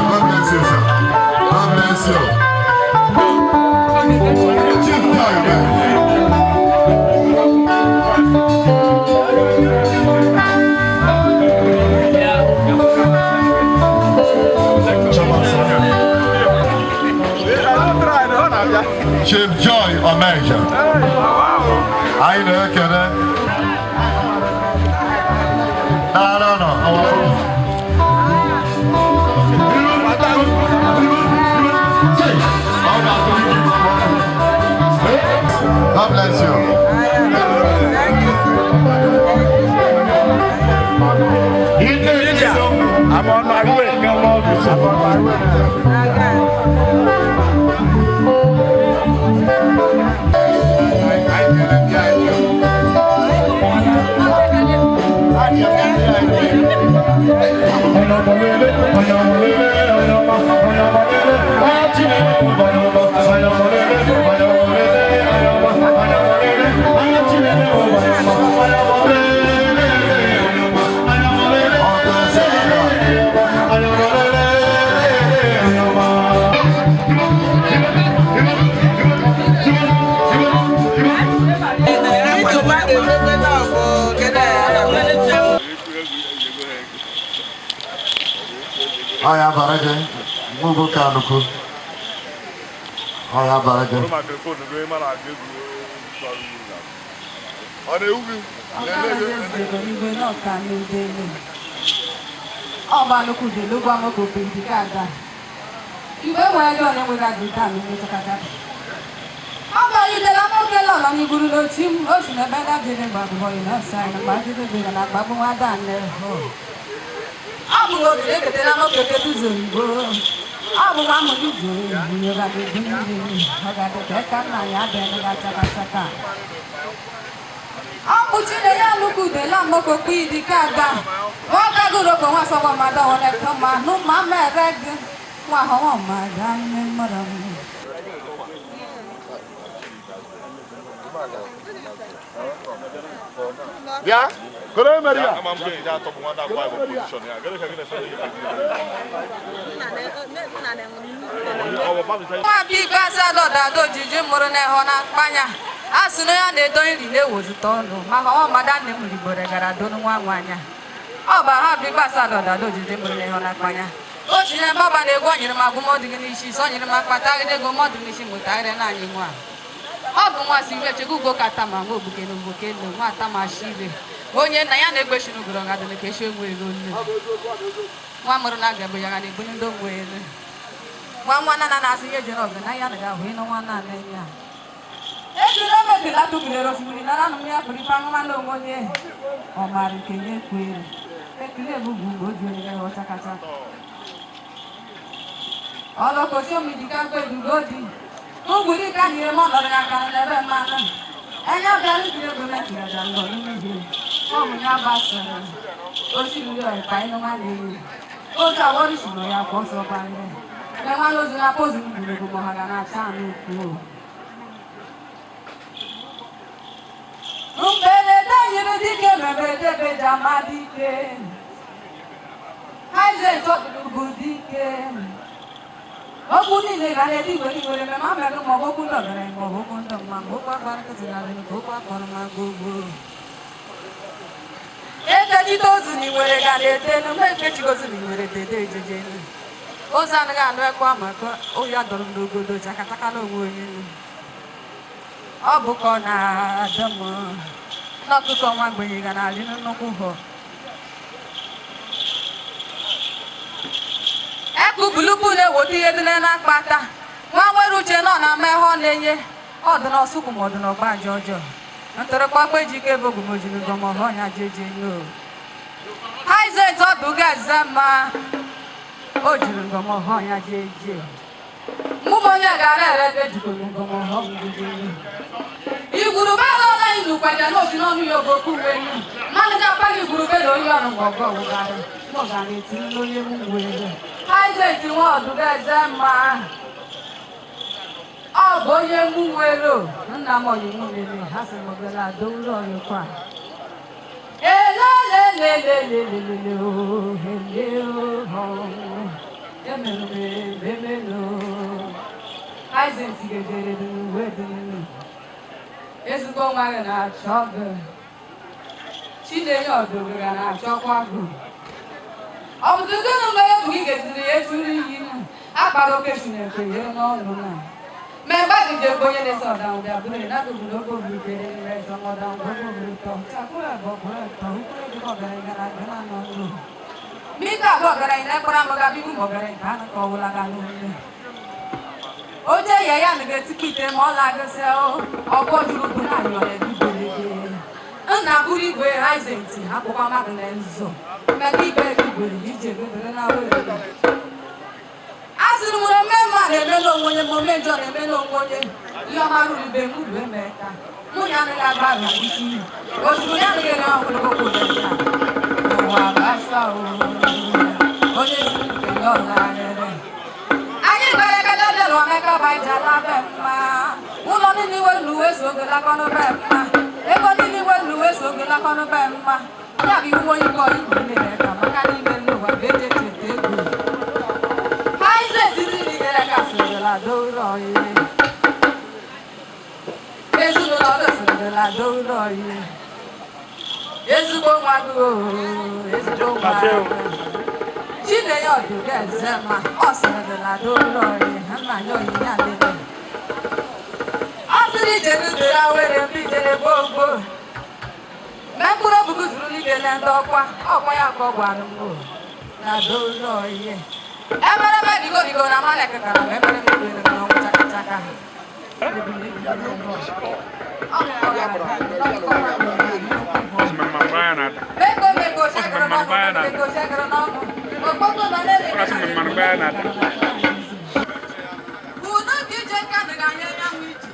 God bless you, sir. you. Chief Joy Omeja. Chief Joy Omeja. Anyị na-ekele. No, no, no. God bless you. I'm on my way. I'm on my way. Ọ ya bara gị mgbe ka nnukwu. Ọ ya bara gị. Ọ na-ewu gị? Ọba nnukwu dị n'ugwu amoko bụ ndị ka aga. Igwe nwere ndị ọ na-enweghị agụta na mmechakata. Ọba yidela nwoke lọlọ n'iguru n'ochi m o si n'ebe ndị ajere mgbe abụbọ yi na ọsọ anyị na mgbe ajere bere na agbagbu nwa da nne. Ọ bụ otu eketela nwoke kedu zoro igbo. Ọ bụ nwa mụ ndị zoro igbo ya ga-ebu mmiri ọ ga-adị ka eka nna ya abịa ga chaka chaka. Ọ bụ Chinenye nnukwu udele amoko kpi dị ka aga. Nwoke gụrụ ka nwa sọgbọ mmadụ ọhụrụ kama nụ ma mere gị nwa ahụ ma ga nne mmadụ m. Bịa, koro emeri ya. Nwa biko asadọ dado ojiji mụrụ na ịhụ na mkpanya a sị na ya na-edo nri na-ewozite ọnụ maka nwa mmadụ nne m rigboro gara donu nwa nwanya ọ bụ ha biko asadọ dado ojiji mụrụ na ịhụ na mkpanya o si na ebe ọba na-egwu onyere m agwụ mọdụ gị n'isi sọ nyere m akpata agịrị ego mọdụ n'isi mụta agịrị na anyị nwa ọ bụ nwa si iwe chekwa ugbo ka tama nwa ogbuke na ogbuke nne nwa tama shibe onye nna ya na-egbechi n'ugoro gadịrị ka esi enwe ego nne nwa mụrụ na aga bụ ya ga na-ebuli ndị onwe elu nwa nwa nana na-asị ihe jere ọgụ na ya na ga-ahụ ịnụ nwa naanị ya ejula mebila tụgidere osimiri nara anụ ya pụrụ ife anụmanụ onwe onye ọ maara nke ya ekwere ekele ebugbu mgbe o ji onye ga chakacha ọlọkọsi omidika mkpebi ugwuri ka nyere m ọnọdụ ya kara n'ebe mmanụ enye bịara ibiri ego mekiri aja ndọ n'ime ọmụ ya gbasara osimiri ọịpa ịnụ nwanne ya oge awọrị soro ya kwa ọsọ gbanyere mgbe nwanne ozu na pozu gburu ma ha ga na-acha anụ ukwu mberede nyere dike mberede beja ma dike haizent ọdụrụ dike okwu niile ga na-edi igwere igwere ma ma mere ma ọ bụ okwu ndị ọgaranya ma ọ bụ okwu ndị mma ma okwu agbara nkịtị na adịghị ka okwu akpọrọ ma gbogbo ekechite ozu na iwere ga na-ete enu mgbe ekechigozu na iwere dede ejeje enu ozu anaghị anụ ekwe maka oyi adọrọ m n'ogodo chakataka n'onwe onye enu ọ bụ ka ọ na-adọ m n'ọkụkọ nwa mgbenye ga na-alị nnukwu hụ ekwu bulubu na-eweta ihe dị na-akpata nwa nwere uche nọ na ama ihe ọ na-enye ọdịnọsụkwụ ma ọdịnọgba njọ ọjọọ ntụrụkpọkpọ ejike bụ ogumojinugomọhọnya jeje no haizent ọdụga eze ma o jiri ngọmọhọnya jeje mụ onye gara ere ebe jikọrọ ngọmọhọ igwurube alọla inukwaja n'osi n'ọnụ ya ogoku uwe nu mmanụ ga-akpali igwurube na onye ọrụ ma ọgọ ọgwụgarị mụ ga na-etinye n'onye m nwere haizent nwa ọdụga eze mma ọ bụ onye mụ nwere nna m ọyịmụ lele ha sị m bịara dowuru ọyịkwa elelelelelelele o ele o emerụm emelu. Isaac ga-ejere dị n'uwe dị n'uwe. Ezigbo nwa gị na-achọ gị. Chinenye ọdụgụ ga na-achọkwa gị. Ọ bụ gịnị mere bụ ị ga-etiri ya eturu iyi na akpara oke Chineke ihe n'ọnụ na. Mgbe gị je bụ onye na-eso ọdanwụ bịa bụrụ na gị bụrụ oge oburu kere n'ime ẹzọ ọdanwụ oge oburu tọ chakwuru abụọ kwuru tọ ukwuru gị ọgaranya gara aga na n'ọnụ. Mita abụọ ọgaranya na mkpụrụ amụ ga-abịa ibu ma ọgaranya ka anụ ka ọwụla ga n'ụlọ. Oche ya ya na ga-etikwa ite ma ọ na-agụsị ọgbọ juru bụ na ayọ na-ebibelebe. Nna bụrụ igwe haizenti akwụkwọ mmadụ na nzọ. Mmemme igwe igwe ije godere na were. A sịrị m na ome mma na-eme n'onwe onye ma ome njọ na-eme n'onwe onye. Ihe ọma ruru ibe m uru eme ka. Mụ ya anaghị agba ala isi. Ozugbo ya anaghị ere ọhụrụ okwu ya. Ụwa gbasa o. Onye zuru nke ya ọ larịrị. Anyị gbara ekele dịrị Omeka Baijala be mma. Ụlọ niile iwe lu wezu ogolakọnụ be mma. Ego niile iwe lu wezu ogolakọnụ be mma. Ya bụ iwu onye kọ ibu niile ka maka n'ime n'ụwa bụ eji echeta ego. Haịze ziri nyere ka sịrịla doro ihe. Ezinụlọ gị sịrịla doro ihe. Ezigbo nwa gị oo, ezigbo nwa gị. Chinenye ọdụga eze ma ọ sịrị na doro ihe nna ya onyinye adịghị. Ọ sịrị ije n'udere were mbe ijere gboo gboo. Ma mkpụrụ obubu zuru n'ike na ndị ọkwa ọkwa ya ka ọ gwara m na doro ihe. Emereme digo digo na malek kara m emereme ibere na ọnwụ chaka chaka. Mego mego shagara n'ọnụ mego shagara n'ọnụ. Udo ka ije nka dị anya anyanwụ ije.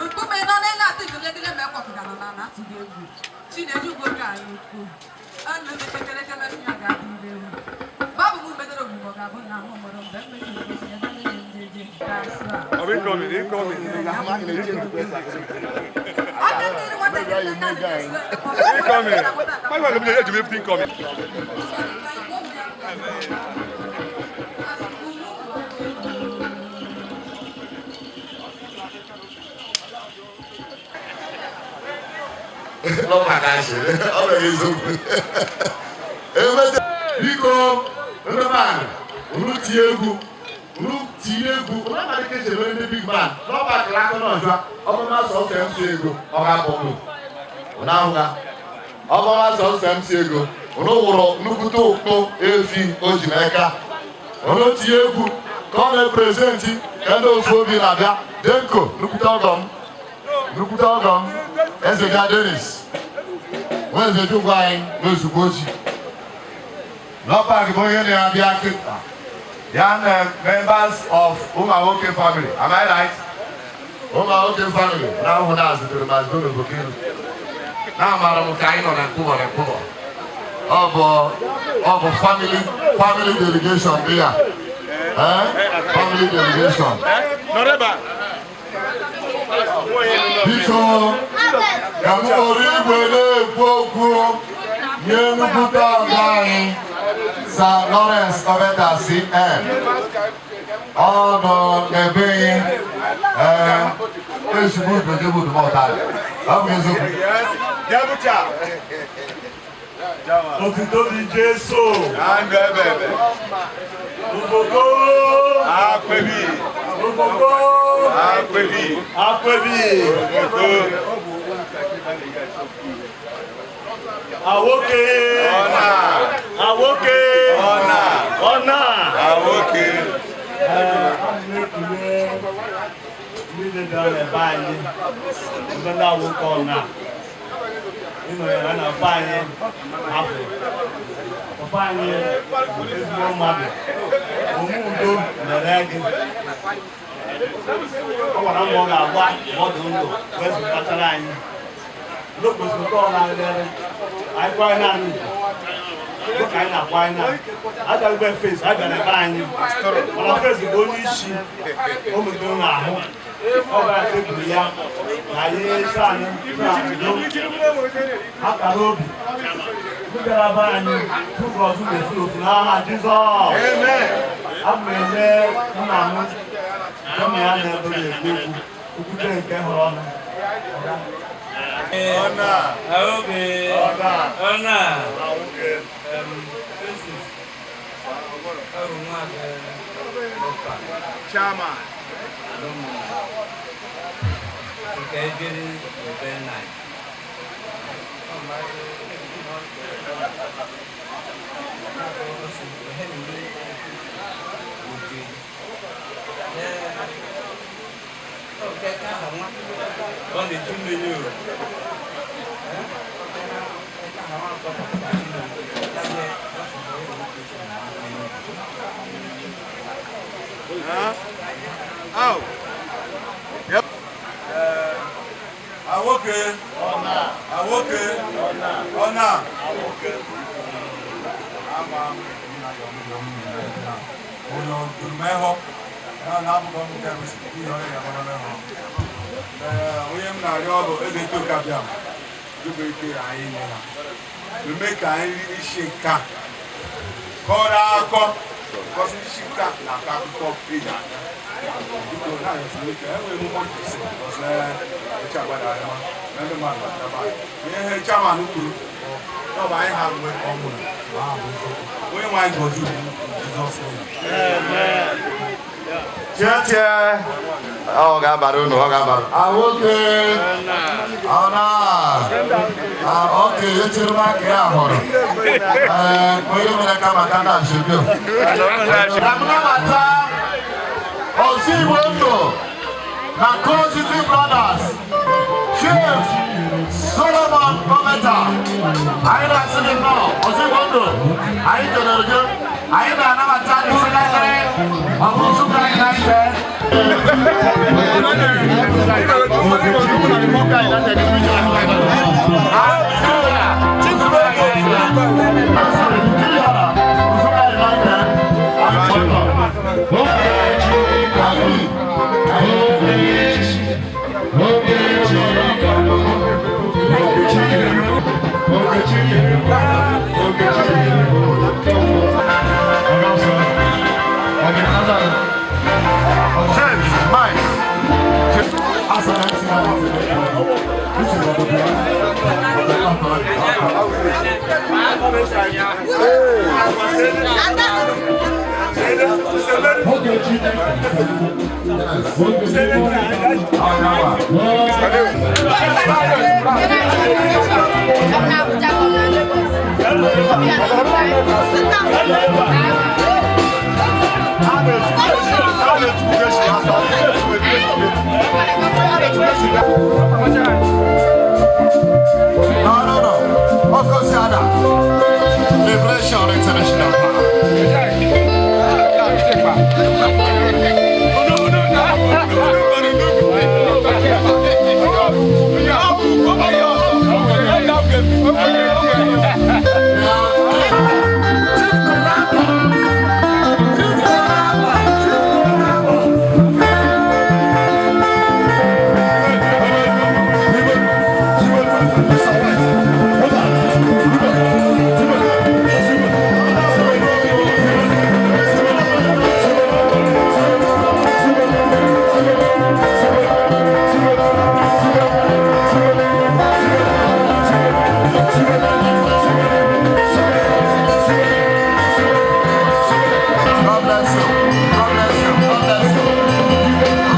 Nkume nọ n'elu atụ igolegide ma ekwapụgara na na atụ gị egwu. Chinedu ugbo ka anyị ukwu. Anụ emekekeleke mefu ya ga-adị ire ewu. Babụ m medoro ogbugbo ga-abụ na ahụ mụrụ mgbe mmiri na-egosi ebe niile ndị eje ga-asụ a. Incoming. Why you going to incoming? Biko, ndị man, unu tie egwu, unu tinye egwu, unu amaghị ka esi emere ndị big man, n'ọba akara aka n'ọjọọ, ọ bụrụ na sọsọ MC ego, ọ ga-abụ unu. Unu ahụga, ọ bụrụ na sọsọ MC ego, unu wụrụ nnukwute ụkpụ efi o ji n'aka. Unu tinye egwu ka ọ na-eprezentị ka ndị ofu obi na-abịa, Denko, nnukwute ọgọ m, nnukwute ọgọ m, Eze ga Dennis, Nweze Chukwu anyị n'ozugbo ochi. Lọpak bụ onye na-abịa kịta. Ya na members of Ụmụnwoke family. Am I right? Ụmụnwoke family. Na ahụ na azụtere ma zụrụ n'obodo. Na amara m ka anyị nọ na nkwụbọ na nkwụbọ. Ọ bụ family delegation dị ya. Family delegation. Biko, ka m were igwe na-ekwu okwu nye nnukwute ọgọ anyị. Sir Lawrence Obeta CN. Ọ nọ n'ebe ezigbo udodebudumotarị. Ọ bụ eziokwu. Otuto dị Jesu. Ogogo. Akwebi. Ogogo. Akwebi. Akwebi. Awoke. Ọ̀nà. Awoke. Ọ̀nà. Ọ̀nà. Awoke. Ndị bịara n'ebe anyị, ebe ndị awoke ọna, ịnọnyere na be anyị afọ. Papa anyị bụ ezigbo mmadụ, ome udo mere gị. Ọ gwara mbọ ọ ga-agba mmadụ ndụ wee zụtachara anyị. Ndị kwesịrị nke ọ na-arịrị, anyị kwa anyị naanị Igbo, dịka anyị na-akwa anyị na abịaghị fes, abịara ebe anyị. Mana fes bụ onye isi, o metụrụ n'ahụ. Ọ gara tebụl ya na anyị esi anyị na udo akara obi. Ndị bịara be anyị tupu ọzọ na-efu ofu n'aha Jizọs. Abụ m eme nna m Ụmụ ya na-ebere ekwu okwu. Okwute nke hụrụ ọnụ. Ọna. Aoge. Ọna. Ọna. Awoke. Francis. Ọrụ nwa gị. Chairman. Nke ejiri ebe nna. Ọ na-echu mmiri o. Huh? Oh. Yep. Awoke. Ọna. Awoke. Ọna. Ọna. Awoke. Ama ụlọ mehọ na na-abụkọ m nke ihe onye ga-agbara mehọ. Onye m na-arịọ ọ bụ eze Itoka bịa dịbụ ike anyị nye ha. Eme ka anyị isi nka kọrọ akọ kọsị isi nka na-akọ akụkọ eji aga. Biko na-ayọsi ike enwere m mmadụ ise kọsị eche agbada ya na ndị mmadụ na-adaba anyị. Ihe chairman kwuru na ọ bụ anyị ha nwe ọmụrụ. Onye nwe anyị gọzie unu Jizọs name. Tietie. Ọ ga-abara unu, ọ ga-abara. Awoke. Ọna. Oke, echere m aka ya hụrụ. Ee, onye mere ka maka na nshobio. Ka m nabata Ozigbo Ndụ na City Brothers, Chief Solomon Kometa. Anyị na-asị gị nnọọ, Ozigbo Ndụ, anyị kelere gị. Anyị na-anabata ndị sekretarị of Nsukka United. James, Mike. No, no, no. Okosiada. Liberation International. God bless you. God bless you. God bless you.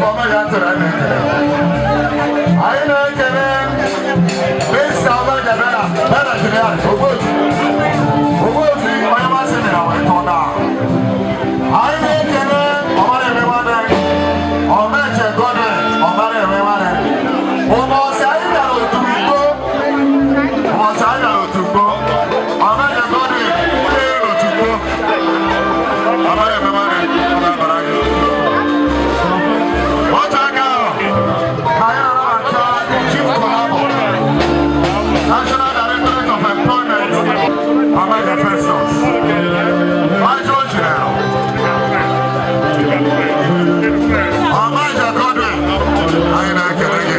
Ọmọ ya tụrụ anyị na-ekele. Anyị na-ekele Mr. Ọmọja Bena, Bena Julian, Ogbuefi. Ogbuefi onye masị mi na wee tọọ naa. Anyị na-ekele ọmara eme nwanne, Ọmeche Godwin, ọmara eme nwanne. Ụbọchị anyị bịara Otukpo, ụbọchị anyị bịara Otukpo, Ọmeche Godwin, onye Otukpo, ọmara eme nwanne, ọ ga-abara gị. Otu aka ahụ, ka anyị na-anabata Chief Collabo, National Directorate of Employment, Ahmed Festus. Major General. Ọmaja Godwin, anyị na-ekele gị.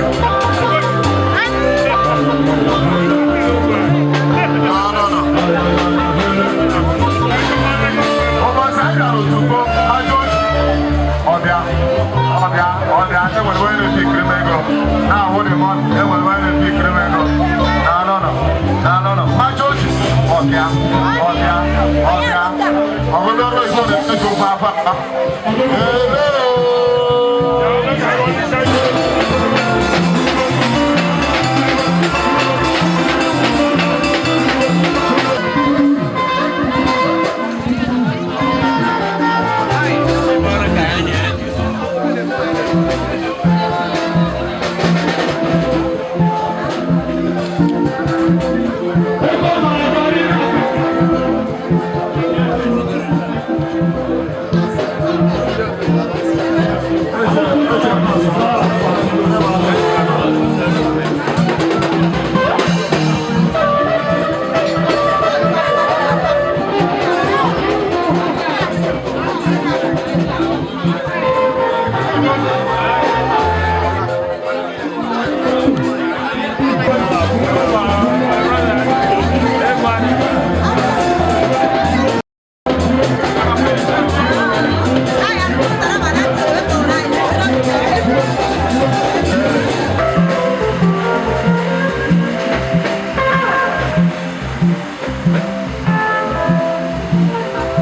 No, no, no. Ụbọchị anyị gara ozugbo, ajọ ochi. Ọbịa, ọbịa, ọbịa, enwere onye na-epi ikiri m ego. Na-ahụ dị mọni, enwere onye na-epi ikiri m ego. Na, no, no, na, no, no. Ajọ ochi, ọbịa, ọbịa, ọbịa. Ọgụgụ ọrụ ego na-eji okwu afa. Hello.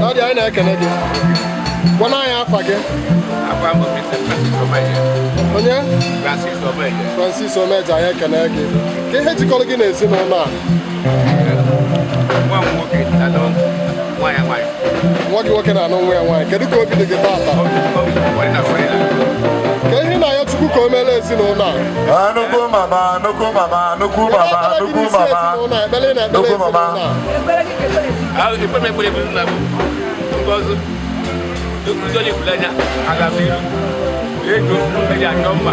Daddy, anyị na-ekele gị. Gwana anyị afa gị. Afa m bụ Mr. Francis Omeje. Onye? Francis Omeje. Francis Omeje, anyị ekele gị. Ka ihe jikọrọ gị na ezinụlọ a? Nwa m nwoke na-alụ nwa ya nwaanyị. Nwa gị nwoke na-anụ nwa ya nwaanyị. Kedu ka obi dị gị taata? Ka ihe ị na-ayọ Chukwu ka o meele ezinụlọ a? Nnukwu mama, nnukwu mama, nnukwu mama, nnukwu mama, nnukwu mama. Ekpere m ekpere bụ nna m ngọzi ndị onye ịfụnanya aga m iru ego eji achọ mma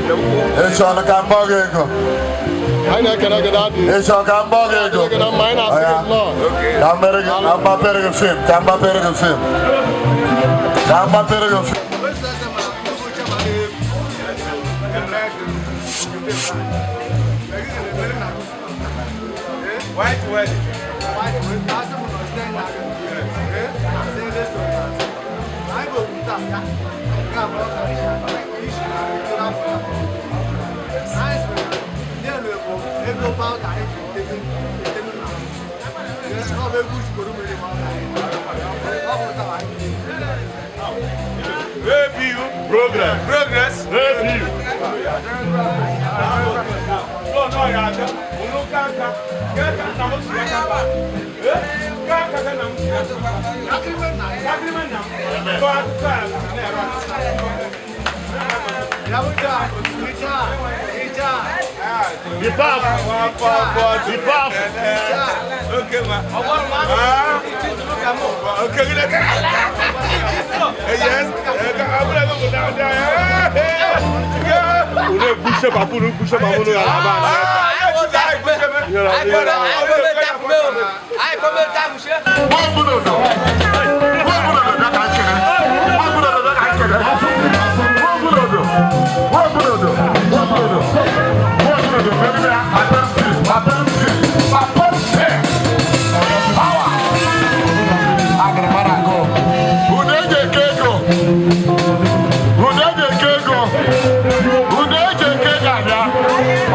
na ụkwụ. Ị chọrọ ka m bọ gị ego? Anyị na-ekele gị daddy. Ị chọrọ ka m bọ gị ego? Gị na mma, anyị na-asị gị nnọọ. Ka m mere gị, ka m gbapere gị fim, ka m gbapere gị fim. Ka m gbapere gị fim. White wedding. White wedding. That's what I'm saying. APU. Progress. Progress. APU. No, no, ya, ya. Unu kaka. Kaka na mo si kaka. Eh? Kaka na mo si kaka. Agreement na. Ko aka na ra. Be powerful. Be powerful. Okay, ma. Ah. Okay, good. Yes. Abúlé kò dáa dáa. Unu ekwuche papa unu ekwuche papa unu yàrá bá a.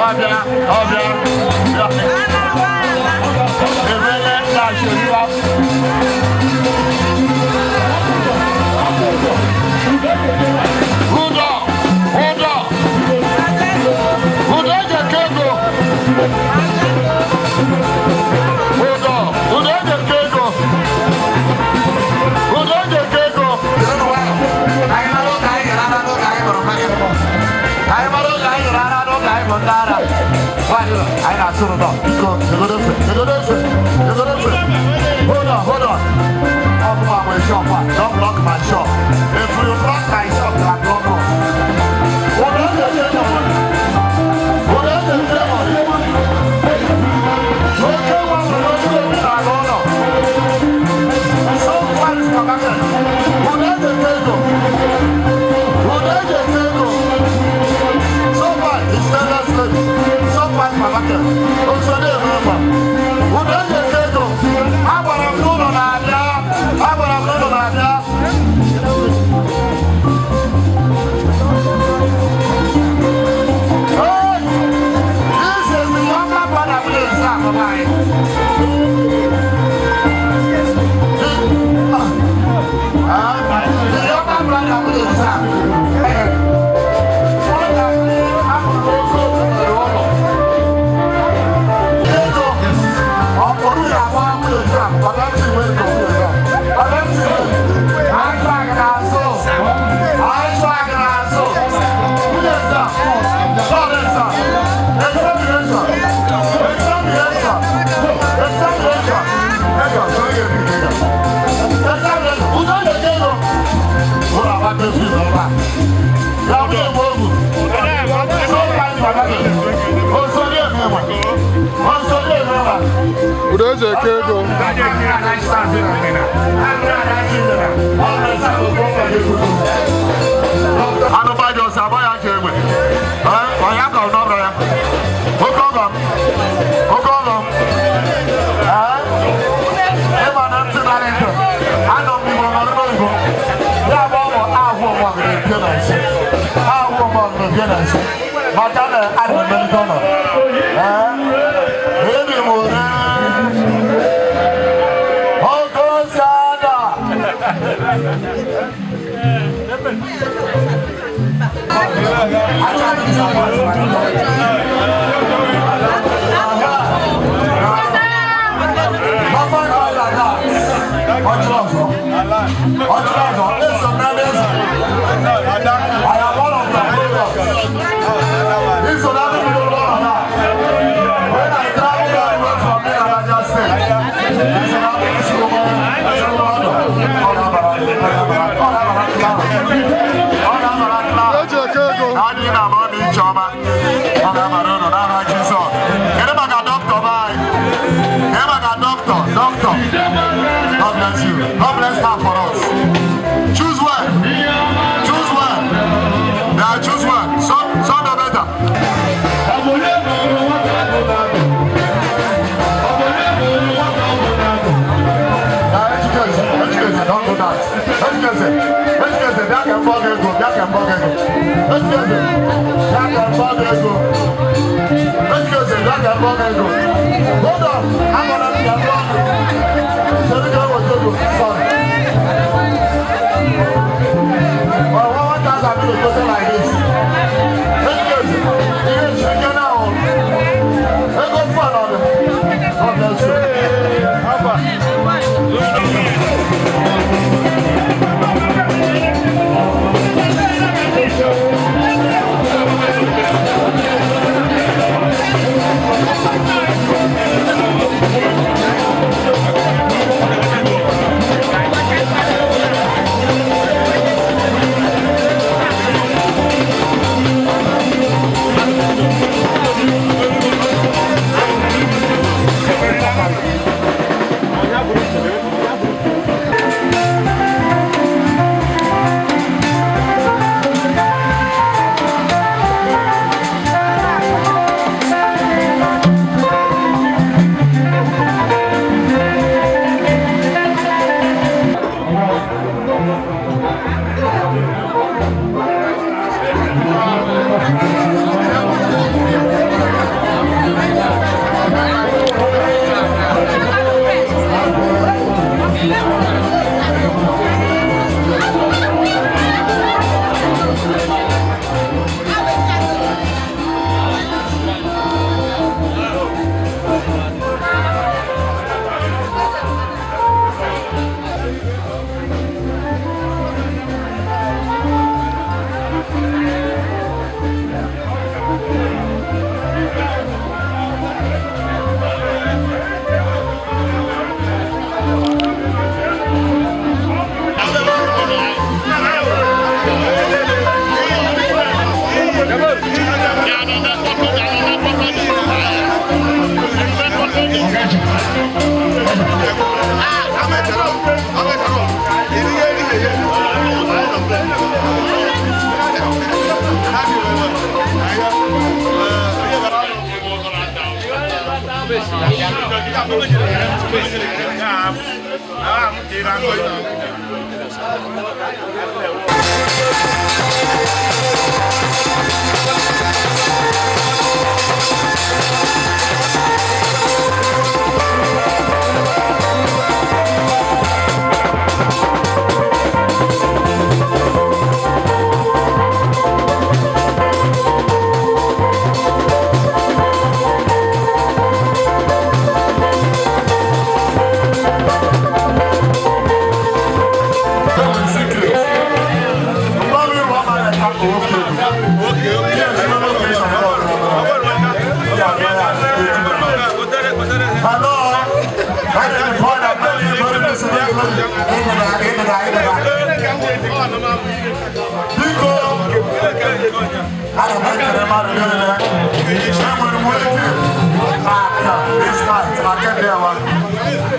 Ọbịa, ọbịa, bụ ndị ara. Nwaanyị ụlọ, anyị na-asụ ụlọ. Biko, egodo efe, egodo efe, egodo efe. Hold on, hold on. Ọ bụ my shop a. Don't block my shop. If you block my shop, I block off. Ụlọ eze eze eze. Ụlọ eze eze eze. Oke nwa nwere otu obi n'ala ụlọ. So far is forgotten. Ụlọ eze eze ego. Ụlọ eze eze ego. So far is never sleep. So far is forgotten. Otu onye eme mma. Ụlọ eze eze ego. Agwara m n'ụlọ na-abịa. Agwara m n'ụlọ na-abịa. Hey! This is the younger brother who is here. The younger brother who is here. Udo eze eke ego. Anụ bajọ ọsọ abọ ya ka egbe. Ọya ka ọ nọrọ ya. Oke ọgọ m. Oke ọgọ m. Ịma na ntị narị ntị. Anọ m n'Igbo nọrọ n'oyibo. Ya bụ ọmụ ahụ ọmụ ọgịrị pịa na nsị. Ahụ ọmụ ọgịrị pịa na nsị. Maka na adị m mmelite ọnọ. Ebi m ore. Oke osi ada. Adị na ama obi ncheọma. Ọ ga-abara unu n'aha Jizọs. Kedu maka dọkịta be anyị? Kedu maka dọkịta? Dọkịta. God bless you. God bless her for us. Choose well. Choose well. Yeah, choose well. Some the better. Ejikeze, don't do that. Ejikeze, Ejikeze, bịa ka m gwa gị ego, bịa ka m gwa gị ego. Ejikeze, bịa ka m gwa gị ego. Ejikeze, bịa ka m gwa gị ego. Hold on, agwara m ka m gwa gị. Chere ka e weta ego, sorry. Well, 1,000 people go like this. Ejikeze, ihe ejike na ahụ. Ego fún ọ̀nà. God bless you.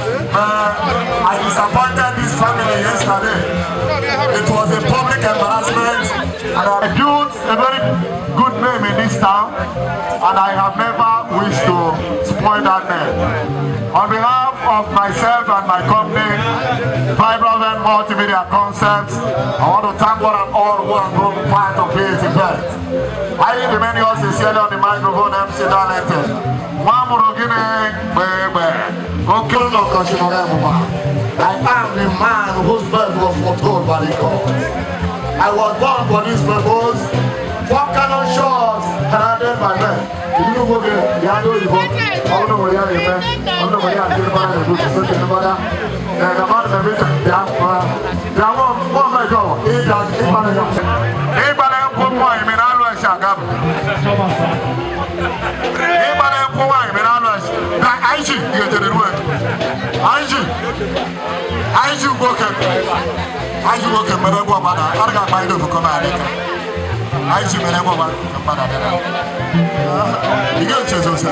I disappointed this family yesterday. It was a public embarrassment, and I built a very good name in this town, and I have never wished to spoil that name. On behalf of myself and my company, Vibrant Multimedia Concepts, I want to thank one and all who have been part of this event. I remain yours sincerely on the microphone, MC Darlington. Nwamurogine Gbegbe, Okello Koshinore. I am the man whose birth was foretold by the God. I was born for this purpose. Four cannon shots surrounded by men. Ìlú wo bẹ ìyá ló yìnbọn, ọ̀hún náà wọ̀nyá lè mẹ́, ọ̀hún náà wọ̀nyá àti ìbára rẹ̀ lóṣù tó ti níbọ̀dá. Ẹ̀ẹ́dà máa ń bẹ̀rẹ̀ bíà bíà wọ́n wọ́n mẹ́jọ ìjà ìgbàlẹ̀ yọ. Ìgbàlẹ̀ ń kó mọ́ ìmì náà lọ ẹ̀ṣẹ̀ àgàbù. Ìgbàlẹ̀ ń kó mọ́ ìmì náà lọ ẹ̀ṣẹ̀. Àìjì ìyẹ̀jẹ̀rẹ̀ rú ẹ̀. Àìjì àìjì nwoke àìjì nwoke mere egwu ọgbada ọ ga-agba ihe ofukọ ma adịka. Àìjì mere egwu ọgbada mmadụ adịra. Ị ga-echezo sị.